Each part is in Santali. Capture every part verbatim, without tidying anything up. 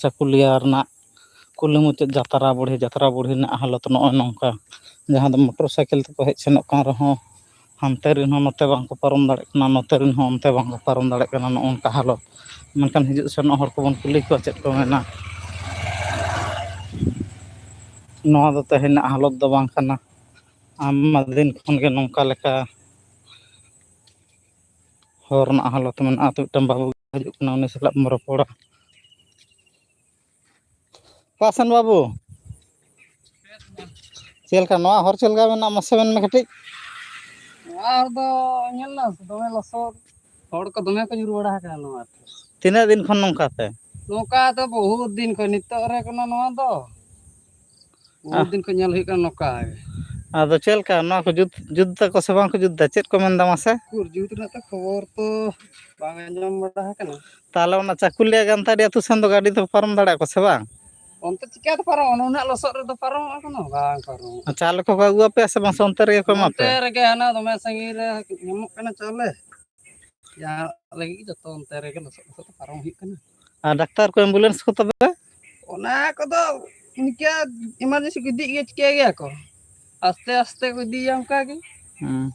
ᱪᱟᱹᱠᱩᱞᱤᱭᱟᱹ ᱨᱮᱱᱟᱜ ᱠᱩᱞᱦᱤ ᱢᱩᱪᱟᱹᱫ ᱡᱟᱛᱨᱟ ᱵᱩᱲᱦᱤ, ᱡᱟᱛᱨᱟ ᱵᱩᱲᱦᱤ ᱨᱮᱱᱟᱜ ᱦᱟᱞᱚᱛ ᱱᱚᱜᱼᱚᱭ ᱱᱚᱝᱠᱟ᱾ ᱡᱟᱦᱟᱸ ᱫᱚ ᱢᱚᱴᱚᱨ ᱥᱟᱭᱠᱮᱞ ᱛᱮᱠᱚ ᱦᱮᱡ ᱥᱮᱱᱚᱜ ᱠᱟᱱ ᱨᱮᱦᱚᱸ, ᱦᱟᱱᱛᱮ ᱨᱮᱱ ᱦᱚᱸ ᱱᱚᱛᱮ ᱵᱟᱝᱠᱚ ᱯᱟᱨᱚᱢ ᱫᱟᱲᱮᱭᱟᱜ ᱠᱟᱱᱟ, ᱱᱚᱛᱮ ᱨᱮᱱ ᱦᱚᱸ ᱚᱱᱛᱮ ᱵᱟᱝᱠᱚ ᱯᱟᱨᱚᱢ ᱫᱟᱲᱮᱭᱟᱜ ᱠᱟᱱᱟ, ᱱᱚᱜᱼᱚ ᱱᱚᱝᱠᱟ ᱦᱟᱞᱚᱛ᱾ ᱢᱮᱱᱠᱷᱟᱱ ᱦᱤᱡᱩᱜ ᱥᱮᱱᱚᱜ ᱦᱚᱲ ᱠᱚᱵᱚᱱ ᱠᱩᱞᱤ ᱠᱚᱣᱟ, ᱪᱮᱫ ᱠᱚ ᱢᱮᱱᱟ? ᱱᱚᱣᱟ ᱫᱚ ᱛᱮᱦᱮᱧᱟᱜ ᱦᱟᱞᱚᱛ ᱫᱚ ᱵᱟᱝ ᱠᱟᱱᱟ᱾ ᱟᱭᱢᱟ ᱫᱤᱱ ᱠᱷᱚᱱ ᱜᱮ ᱱᱚᱝᱠᱟ ᱞᱮᱠᱟ ᱦᱚᱨ ᱨᱮᱱᱟᱜ ᱦᱟᱞᱚᱛ ᱢᱮᱱᱟᱜᱼᱟ᱾ ᱛᱚ, ᱢᱤᱫᱴᱟᱝ ᱵᱟᱹᱵᱩ ᱦᱤᱡᱩᱜ ᱠᱟᱱᱟ, ᱩᱱᱤ ᱥᱟᱞᱟᱜ ᱵᱚᱱ ᱨᱚᱯᱚᱲᱟ᱾ ᱚᱠᱟ ᱥᱮᱱ ᱵᱟᱹᱵᱩ? ᱪᱮᱫ ᱞᱮᱠᱟ ᱱᱚᱣᱟ ᱦᱚᱨ, ᱪᱮᱫ ᱞᱮᱠᱟ ᱢᱮᱱᱟᱜᱼᱟ, ᱢᱟᱥᱮ ᱢᱮᱱ ᱢᱮ ᱠᱟᱹᱴᱤᱡ᱾ ᱱᱚᱣᱟ ᱦᱚᱨ ᱫᱚ ᱧᱮᱞ ᱫᱟᱢ ᱥᱮ, ᱫᱚᱢᱮ ᱞᱚᱥᱚᱫ, ᱦᱚᱲ ᱠᱚ ᱫᱚᱢᱮ ᱠᱚ ᱧᱩᱨ ᱵᱟᱲᱟ ᱟᱠᱟᱱᱟ ᱱᱚᱣᱟ ᱛᱮ᱾ ᱛᱤᱱᱟᱹᱜ ᱫᱤᱱ ᱠᱷᱚᱱ ᱱᱚᱝᱠᱟ ᱯᱮ? ᱱᱚᱝᱠᱟ ᱫᱚ ᱵᱚᱦᱩᱛ ᱫᱤᱱ ᱠᱷᱚᱱ, ᱱᱤᱛᱚᱜ ᱨᱮ ᱠᱟᱱᱟ ᱱᱚᱣᱟ ᱫᱚ᱾ ᱵᱚᱦᱩᱛ ᱟᱦ᱾ ᱫᱤᱱ ᱠᱷᱚᱱ ᱧᱮᱞ ᱦᱩᱭᱩᱜ ᱠᱟᱱᱟ ᱱᱚᱝᱠᱟ ᱜᱮ᱾ ᱟᱫᱚ ᱪᱮᱫ ᱞᱮᱠᱟ ᱱᱚᱣᱟ ᱠᱚ ᱡᱩᱛ, ᱡᱩᱛ ᱫᱟᱠᱚ ᱥᱮ ᱵᱟᱝ ᱠᱚ ᱡᱩᱛ ᱫᱟ? ᱪᱮᱫ ᱠᱚ ᱢᱮᱱ ᱫᱟ ᱢᱟᱥᱮ? ᱩᱠᱩᱨ, ᱡᱩᱛ ᱨᱮᱱᱟᱜ ᱛᱚ ᱠᱷᱚᱵᱚᱨ ᱛᱚ ᱵᱟᱝ ᱟᱸᱡᱚᱢ ᱵᱟᱲᱟ ᱟᱠᱟᱱᱟ᱾ ᱛᱟᱦᱚᱞᱮ ᱚᱱᱟ ᱪᱟᱹᱠᱩᱞᱤᱭᱟᱹ ᱜᱟᱱᱛᱟᱲᱤ ᱟᱹᱛᱩ ᱥᱮᱱ ᱫᱚ ᱜᱟᱹᱰᱤ ᱫᱚ ᱯᱟᱨᱚᱢ ᱫᱟᱲᱮᱭᱟᱜᱼᱟ ᱠᱚ ᱥᱮ ᱵᱟᱝ? ᱚᱱᱛᱮ ᱪᱤᱠᱟᱹᱛᱮ ᱯᱟᱨᱚᱢᱚᱜᱼᱟ? ᱱᱩᱱᱟᱹᱜ ᱞᱚᱥᱚᱫ ᱨᱮᱫᱚ ᱯᱟᱨᱚᱢᱚᱜᱼᱟ ᱠᱳᱱᱳ? ᱵᱟᱝ ᱯᱟᱨᱚᱢᱚᱜᱼᱟ᱾ ᱪᱟᱣᱞᱮ ᱠᱚᱠᱚ ᱟᱹᱜᱩ ᱟᱯᱮᱭᱟ ᱥᱮ ᱵᱟᱝ, ᱥᱮ ᱚᱱᱛᱮ ᱨᱮᱜᱮ ᱠᱚ ᱮᱢᱟ ᱱᱚᱱᱛᱮ ᱯᱮᱭᱟ? ᱨᱮᱜᱮ ᱦᱟᱱᱟ ᱫᱚᱢᱮ ᱥᱟᱺᱜᱤᱧ ᱨᱮ ᱧᱟᱢᱚᱜ ᱠᱟᱱᱟ ᱪᱟᱣᱞᱮ᱾ ᱡᱟᱦᱟᱸ ᱞᱟᱹᱜᱤᱫ ᱜᱮ ᱡᱚᱛᱚ ᱚᱱᱛᱮ ᱨᱮᱜᱮ ᱞᱚᱥᱚᱫ ᱞᱚᱥᱚᱫ ᱛᱮ ᱯᱟᱨᱚᱢ ᱦᱩᱭᱩᱜ ᱠᱟᱱᱟ᱾ ᱟᱨ ᱰᱟᱠᱛᱟᱨ ᱠᱚ, ᱮᱢᱵᱩᱞᱮᱱᱥ ᱠᱚ ᱛᱚᱵᱮ? ᱚᱱᱟ ᱠᱚᱫᱚ ᱤᱱᱠᱟᱹ ᱮᱢᱟᱨᱡᱮᱱᱥᱤ ᱠᱚ ᱤᱫᱤᱭᱮᱫ ᱜᱮᱭᱟ, ᱪᱤᱠᱟᱹᱭ ᱜᱮᱭᱟ ᱠᱚ, ᱟᱥᱛᱮ ᱟᱥᱛᱮ ᱠᱚ ᱤᱫᱤᱭᱟ ᱚᱱᱠᱟ ᱜᱮ᱾ ᱦᱩᱸ,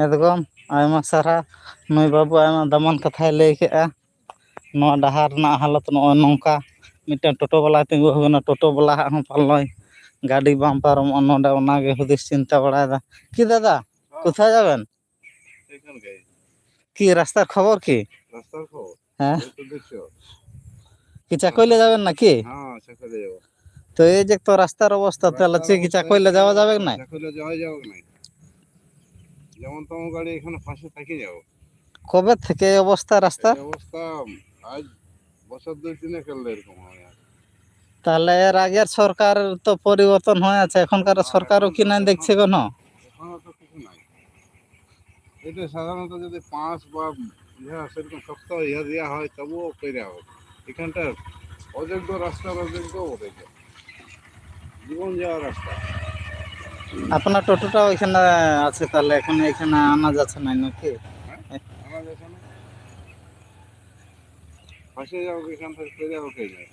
ᱮᱠᱫᱚᱢ ᱟᱭᱢᱟ ᱥᱟᱨᱦᱟᱣ ᱢᱟᱹᱭ ᱵᱟᱹᱵᱩ, ᱟᱭᱢᱟ ᱫᱟᱢᱟᱱ ᱠᱟᱛᱷᱟᱭ ᱞᱟᱹᱭ ᱠᱮᱫᱼᱟ᱾ ᱱᱚᱣᱟ ᱰᱟᱦᱟᱨ ᱨᱮᱱᱟᱜ ᱦᱟᱞᱚᱛ ᱱᱚᱜᱼᱚᱭ ᱱᱚᱝᱠᱟ, ᱢᱤᱫᱴᱟᱝ ᱴᱳᱴᱳ ᱵᱟᱞᱟᱭ ᱛᱤᱸᱜᱩ ᱟᱠᱟᱱᱟ, ᱴᱳᱴᱳ ᱵᱟᱞᱟ ᱦᱟᱸᱜ ᱦᱚᱸ ᱯᱟᱞᱚᱭ ᱜᱟᱹᱰᱤ ᱵᱟᱝ ᱯᱟᱨᱚᱢᱚᱜᱼᱟ ᱱᱚᱰᱮ, ᱚᱱᱟᱜᱮ ᱦᱩᱫᱤᱥ ᱪᱤᱱᱛᱟᱹ ᱵᱟᱲᱟᱭᱮᱫᱟ᱾ ᱠᱤ ᱫᱟᱫᱟ, ᱦᱚᱸ᱾ ᱠᱳᱛᱷᱟᱭ ᱡᱟᱵᱮᱱ? ᱮᱠᱷᱚᱱ ᱜᱮ᱾ ᱠᱤ ᱨᱟᱥᱛᱟᱨ ᱠᱷᱚᱵᱚᱨ ᱠᱤ? ᱨᱟᱥᱛᱟᱨ ᱠᱷᱚᱵᱚᱨ? ᱦᱮᱸ᱾ এই তো দেখছো। কি চাকইলে যাবেন নাকি? হ্যাঁ, চাকইলে যাবো। তো এই যে তো রাস্তার অবস্থা, তাহলে রাস্তার কি কি অবস্থা চাকইলে এই যাওয়া তো যাবে কি নাই? চাকইলে যাওয়া যাবে কি নাই? যেমন তেমন গাড়ি এখানে ফাঁসে থেকে যাবো। কবে থেকে এই অবস্থা রাস্তার? এই অবস্থা আজ বছর দুই তিনেক হলো এরকম হয় আর। তাহলে এর আগের সরকার তো পরিবর্তন হয়ে আছে, এখনকার হ্যাঁ, সরকারও এখন কি তো, নাই এখন, দেখছে কোনো? এখনো তো কিছু নাই। এটা সাধারণত যদি পাঁচ বা ইহা সেরকম শক্ত ইহা দেওয়া হয়, তবুও পেরে হবে। এখানটা অযোগ্য রাস্তার অযোগ্য বটে, এটা জীবন যাওয়ার রাস্তা। আপনার টোটোটাও এখানে আছে, তাহলে এখন এখানে আনা যাচ্ছে না নাকি? হ্যাঁ, আনা যাচ্ছে না। ফাঁসে যাবো, এখান থেকে পেরে হবে কে জানে।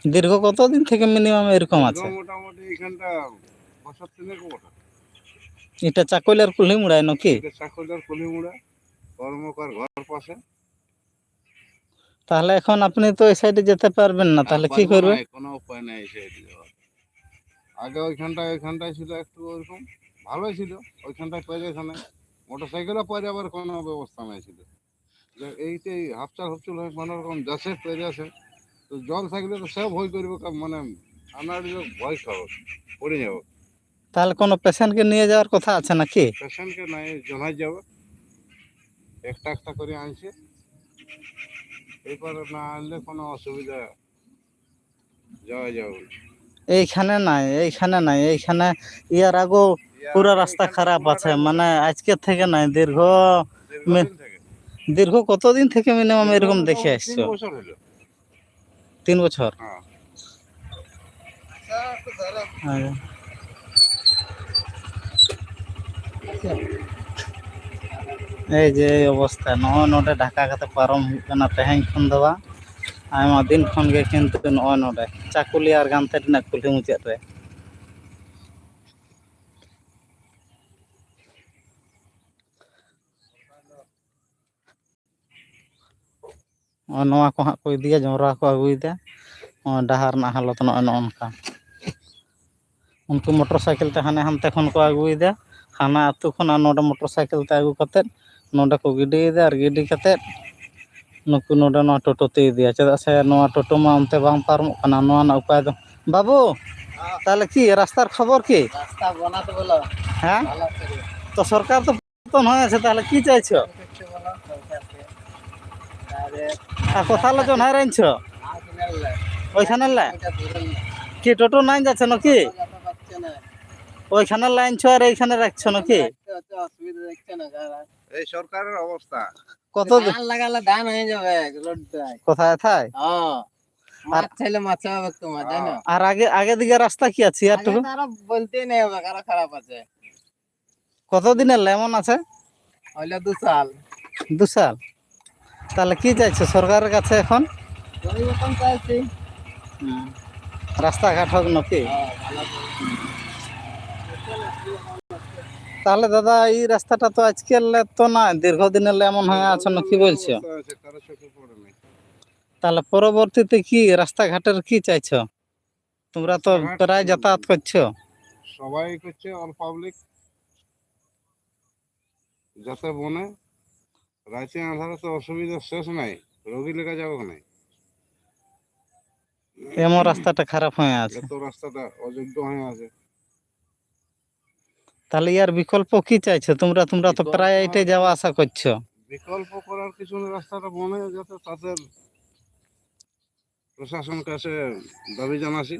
দীর্ঘ কতদিন থেকে মিনিমাম এরকম আছে? মোটামুটি এখানটা বছর তিনেক বটে। এটা চাকৈলার কুলহি মুড়ায় নাকি? এটা চাকৈলার কুলহি মুড়া, কর্মকার ঘর পাশে। তাহলে এখন আপনি তো এই সাইডে যেতে পারবেন না, তাহলে কি করবে? কোনো উপায় নাই এই সাইডে যাওয়ার। আগে ওইখানটায়, ওইখানটায় ছিল একটু ওইরকম, ভালোই ছিল। ওইখানটায় পড়ে, এখানে মোটরসাইকেলও পড়ে, আবার কোনো ব্যবস্থা নাই ছিল। যে এইটাই হাফচাল হুপচুল হয়ে কোনো রকম যাচ্ছে, পড়ে যাচ্ছে। তো জল থাকলে তো সব ভয় করবে, কা-, মানে আমরা লোক ভয় খাবো, পড়ে যাবো। তাহলে কোনো পেশেন্টকে নিয়ে যাওয়ার কথা আছে নাকি? পেশেন্টকে নাই, জনাই যাবো, একটা একটা করে আনছে। এরপরে না আনলে কোনো অসুবিধা, যাওয়া যাবে না। এইখানে নাই, এইখানে নাই, এইখানে ইয়ার আগেও পুরো রাস্তা খারাপ আছে, মানে আজকে থেকে নাই, দীর্ঘ দীর্ঘদিন মে-, থেকে। দীর্ঘ কতদিন থেকে মিনিমাম এরকম দেখে আসছো? তিন বছর হলো। তিন বছর? হ্যাঁ। ᱦᱮᱸ᱾ ᱮᱭ ᱡᱮ ᱮᱭ ᱚᱵᱚᱥᱛᱷᱟ, ᱱᱚᱜᱼᱚᱭ ᱱᱚᱰᱮ ᱰᱷᱟᱠᱟ ᱠᱟᱛᱮ ᱯᱟᱨᱚᱢ ᱦᱩᱭᱩᱜ ᱠᱟᱱᱟ ᱛᱮᱦᱮᱧ ᱠᱷᱚᱱ ᱫᱚ ᱵᱟᱝ, ᱟᱭᱢᱟ ᱫᱤᱱ ᱠᱷᱚᱱ ᱜᱮ, ᱠᱤᱱᱛᱩ ᱱᱚᱜᱼᱚᱭ ᱱᱚᱰᱮ ᱪᱟᱠᱩᱞᱤᱭᱟ ᱟᱨ ᱜᱟᱱᱛᱮ ᱨᱮᱱᱟᱜ ᱠᱩᱞᱦᱤ ᱢᱩᱪᱟᱹᱫ ᱨᱮ᱾ ᱱᱚᱜᱼᱚᱭ ᱱᱚᱣᱟ ᱠᱚ ᱦᱟᱸᱜ ᱠᱚ ᱤᱫᱤᱭᱟ, ᱡᱚᱱᱰᱨᱟ ᱠᱚ ᱟᱹᱜᱩᱭᱮᱫᱟ᱾ ᱱᱚᱜᱼᱚᱭ ᱰᱟᱦᱟᱨ ᱨᱮᱱᱟᱜ ᱦᱟᱞᱚᱛ ᱱᱚᱜᱼᱚᱭ ᱱᱚᱜᱼᱚ ᱱᱚᱝᱠᱟ᱾ ᱩᱱᱠᱩ ᱢᱚᱴᱚᱨ ᱥᱟᱭᱠᱮᱞ ᱛᱮ ᱦᱟᱱᱮ ᱦᱟᱱᱛᱮ ᱠᱷᱚᱱ ᱠᱚ ᱟᱹᱜᱩᱭᱮᱫᱟ, ᱦᱟᱱᱟ ᱟᱹᱛᱩ ᱠᱷᱚᱱ, ᱟᱨ ᱱᱚᱰᱮ ᱢᱚᱴᱚᱨ ᱥᱟᱭᱠᱮᱞ ᱛᱮ ᱟᱹᱜᱩ ᱠᱟᱛᱮᱫ ᱱᱚᱰᱮ ᱠᱚ ᱜᱤᱰᱤᱭᱮᱫᱟ, ᱟᱨ ᱜᱤᱰᱤ ᱠᱟᱛᱮᱫ ᱱᱩᱠᱩ ᱱᱚᱰᱮ ᱱᱚᱣᱟ ᱴᱳᱴᱳ ᱛᱮ ᱤᱫᱤᱭᱟ᱾ ᱪᱮᱫᱟᱜ ᱥᱮ ᱱᱚᱣᱟ ᱴᱳᱴᱳ ᱢᱟ ᱚᱱᱛᱮ ᱵᱟᱝ ᱯᱟᱨᱚᱢᱚᱜ ᱠᱟᱱᱟ, ᱱᱚᱣᱟ ᱨᱮᱱᱟᱜ ᱩᱯᱟᱭ ᱫᱚ᱾ ᱵᱟᱹᱵᱩ, ᱛᱟᱦᱚᱞᱮ ᱠᱤ ᱨᱟᱥᱛᱟᱨ ᱠᱷᱚᱵᱚᱨ ᱠᱤ? ᱨᱟᱥᱛᱟ ᱵᱚᱱᱟ ᱛᱚ ᱵᱚᱞᱚ᱾ ᱦᱮᱸ? ᱵᱚᱞᱚ ᱠᱚᱨᱤ᱾ ᱛᱚ ᱥᱚᱨᱠᱟᱨ ᱛᱚ ᱯᱚᱨᱤᱵᱚᱨᱛᱚᱱ ᱦᱚᱭ ᱟᱥᱮ, ᱛᱟᱦᱚᱞᱮ ᱠᱤ ᱪᱟᱭᱪᱷᱚ? ᱟᱨ ᱠᱚᱛᱷᱟ ᱞᱮ ᱡᱚᱱᱦᱟᱭ ᱨᱮᱱ ᱪᱷᱚ? ওইখানে লে? কি টোটো নাই যাচ্ছে নাকি? ওইখানে লাইন ছো আর এইখানে রাখছো নাকি? এই সরকারের অবস্থা। কত দি- ধান লাগালে ধান হয়ে যাবে, রোড দেয়। কোথায় থায়? হ্যাঁ। আর মাছ চাইলে মাছ হবে তোমার, জানো? আর আগে, আগে দিকে রাস্তা কি আছে আর আগে টুকু? তো আরো বলতেই নেই হবে, কারো খারাপ আছে। কতদিনের লেমন আছে? হইলো দু সাল। দু সাল? তাহলে কি চাইছো সরকারের কাছে এখন? পরিবর্তন চাইছি। ᱦᱩᱸ᱾ ᱨᱟᱥᱛᱟ ᱜᱷᱟᱴ ᱦᱚᱸ ᱱᱚᱛᱮ? ᱦᱮᱸ, ᱵᱷᱟᱞᱟ ᱜᱮ᱾ ᱛᱟᱦᱚᱞᱮ ᱫᱟᱫᱟ, ᱮᱭ ᱨᱟᱥᱛᱟᱴᱟ ᱛᱚ ᱟᱡᱠᱟᱞ ᱮᱛᱚ ᱱᱟ ᱫᱤᱨᱜᱷᱚ ᱫᱤᱱ ᱞᱮ ᱮᱢᱚᱱ ᱦᱚᱸ ᱟᱪᱪᱷᱟ, ᱱᱚᱠᱤ ᱵᱚᱞᱪᱷᱚ। ᱚᱵᱚᱥᱛᱟ আছে, কারো চোখে পড়ে নাই। তাহলে পরবর্তীতে কি রাস্তাঘাটের কি চাইছো? তোমরা তো রাস্তাঘাট প্রায় যাতায়াত করছো। সবাই করছে, all public। যাতে বনে, রাতে আন্ধারে তো অসুবিধা শেষ নাই, রোগী লেখা যাবে নাই। এমন রাস্তাটা খারাপ হয়ে আছে। এত রাস্তাটা অযোগ্য হয়ে আছে। তাহলে ইয়ার বিকল্প কি চাইছো তোমরা? তোমরা তো বিকল্প প্রায় এটাই যাওয়া আসা করছো। বিকল্প করার কিছু নেই, রাস্তাটা বনে যাতে তাদের প্রশাসন কাছে দাবি জানাচ্ছি।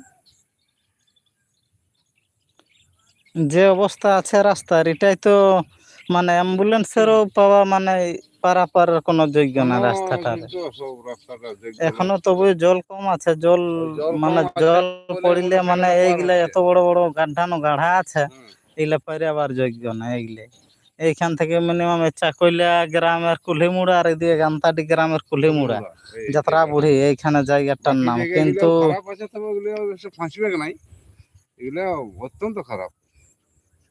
যে অবস্থা আছে রাস্তার, এটাই তো মানে অ্যাম্বুলেন্সেরও পাওয়া মানে পারাপার কোনো যোগ্য না কোনো রাস্তাটার। যোগ্য, সব রাস্তাটা যোগ্য না। এখনো তবু জল কম আছে, জল জল মানে কম আছে জল বলে পড়িলে মনে হয় মানে যেন পার এইগুলা হচ্ছে। এত বড় বড় গাড্ডানো গাড়া আছে, হুম। এইগুলা পারে আবার যোগ্য না এইগুলা। এইখান থেকে মিনিমাম চাকইলা গ্রামের কুলিমুড়া আর এদিকে গান্তাটি গ্রামের কুলিমুড়া, কুলিমুড়া, এই, যাত্রা এই। বুড়ি, এইখানে জায়গাটার বাকি নাম। জায়গাগুলো কিন্তু খারাপ আছে, তবে ওগুলো অবশ্য পাঁচ ভাগ নাই, এগুলো অত্যন্ত খারাপ।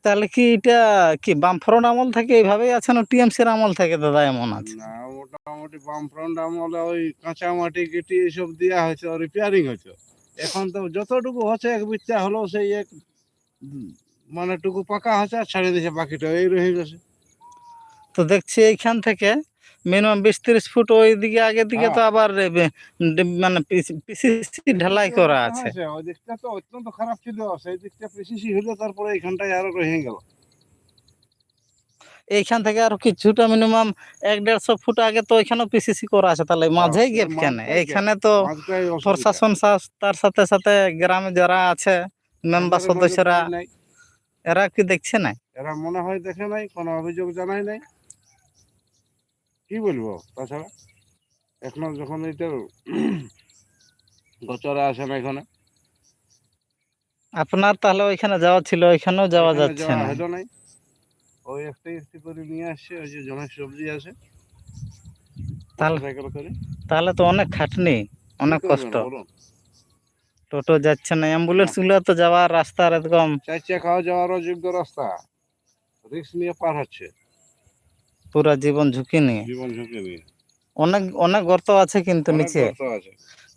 তাহলে কি এটা কি বামফ্রন্ট আমল থেকে এইভাবেই আছে, না টিএমসির আমল থেকে দাদা এমন আছে? না, মোটামুটি বামফ্রন্ট আমলে ওই কাঁচা মাটি গিটি এইসব দেওয়া হয়েছে, রিপেয়ারিং হয়েছে। এখন তো যতটুকু হচ্ছে এক বিত্তা হলেও সেই এক, উম, মানে টুকু পাকা হচ্ছে আর ছাড়িয়ে দিয়েছে, বাকিটা এই রয়ে গেছে। তো দেখছি এইখান থেকে মিনিমাম বিশ তিরিশ ফুট ওই দিকে আগের দিকে তো হ্যাঁ। আবার এ, বে-, ডি-, মানে পিসি-, পিসিসি ঢালাই করা আছে। হ্যাঁ, ওই দিকটা তো অত্যন্ত খারাপ ছিল, সেই দিকটা পিসিসি হইলো, তারপরে এইখানটায় আরো রয়ে গেল। এইখান থেকে আরো কিছুটা মিনিমাম এক দেড়শো ফুট আগে তো ওইখানেও পিসিসি করা আছে, তাহলে হ্যাঁ, মাঝেই গ্যাপ কেন? মাঝটাই গ্যাপ। এইখানে তো মাঝটাই অসুবিধা। প্রশাসন সা-, তার সাথে সাথে গ্রামে যারা আছে মেম্বার আমাদের সদস্যরা, নাই। এরা কি দেখছে না? এরা মনে হয় দেখে নাই, কোনো অভিযোগ জানায় নাই। কি বলবো তাছাড়া? এখনো যখন এটা গোচরে আসে না এখানে। আপনার তাহলে ওইখানে যাওয়া ছিল, ওইখানেও যাওয়া ওইখানে যাচ্ছে যাওয়া না। হলো নাই। ওই একটাই একটি করে নিয়ে আসছে, ওই যে জমির সবজি আছে, তাহলে, মোটরসাইকেল করে। তাহলে তো অনেক খাটনি, কি অনেক করবেন কষ্ট। বলুন? টোটো যাচ্ছে না, অ্যাম্বুলেন্স গুলো তো যাওয়ার রাস্তার একদম। চার চাকাও যাওয়ারও যোগ্য রাস্তা, রিস্ক নিয়ে পার হচ্ছে। পুরা জীবন ঝুঁকি নিয়ে। জীবন ঝুঁকি নিয়ে। অনেক, অনেক গর্ত আছে কিন্তু অনেক নিচে। গর্ত আছে।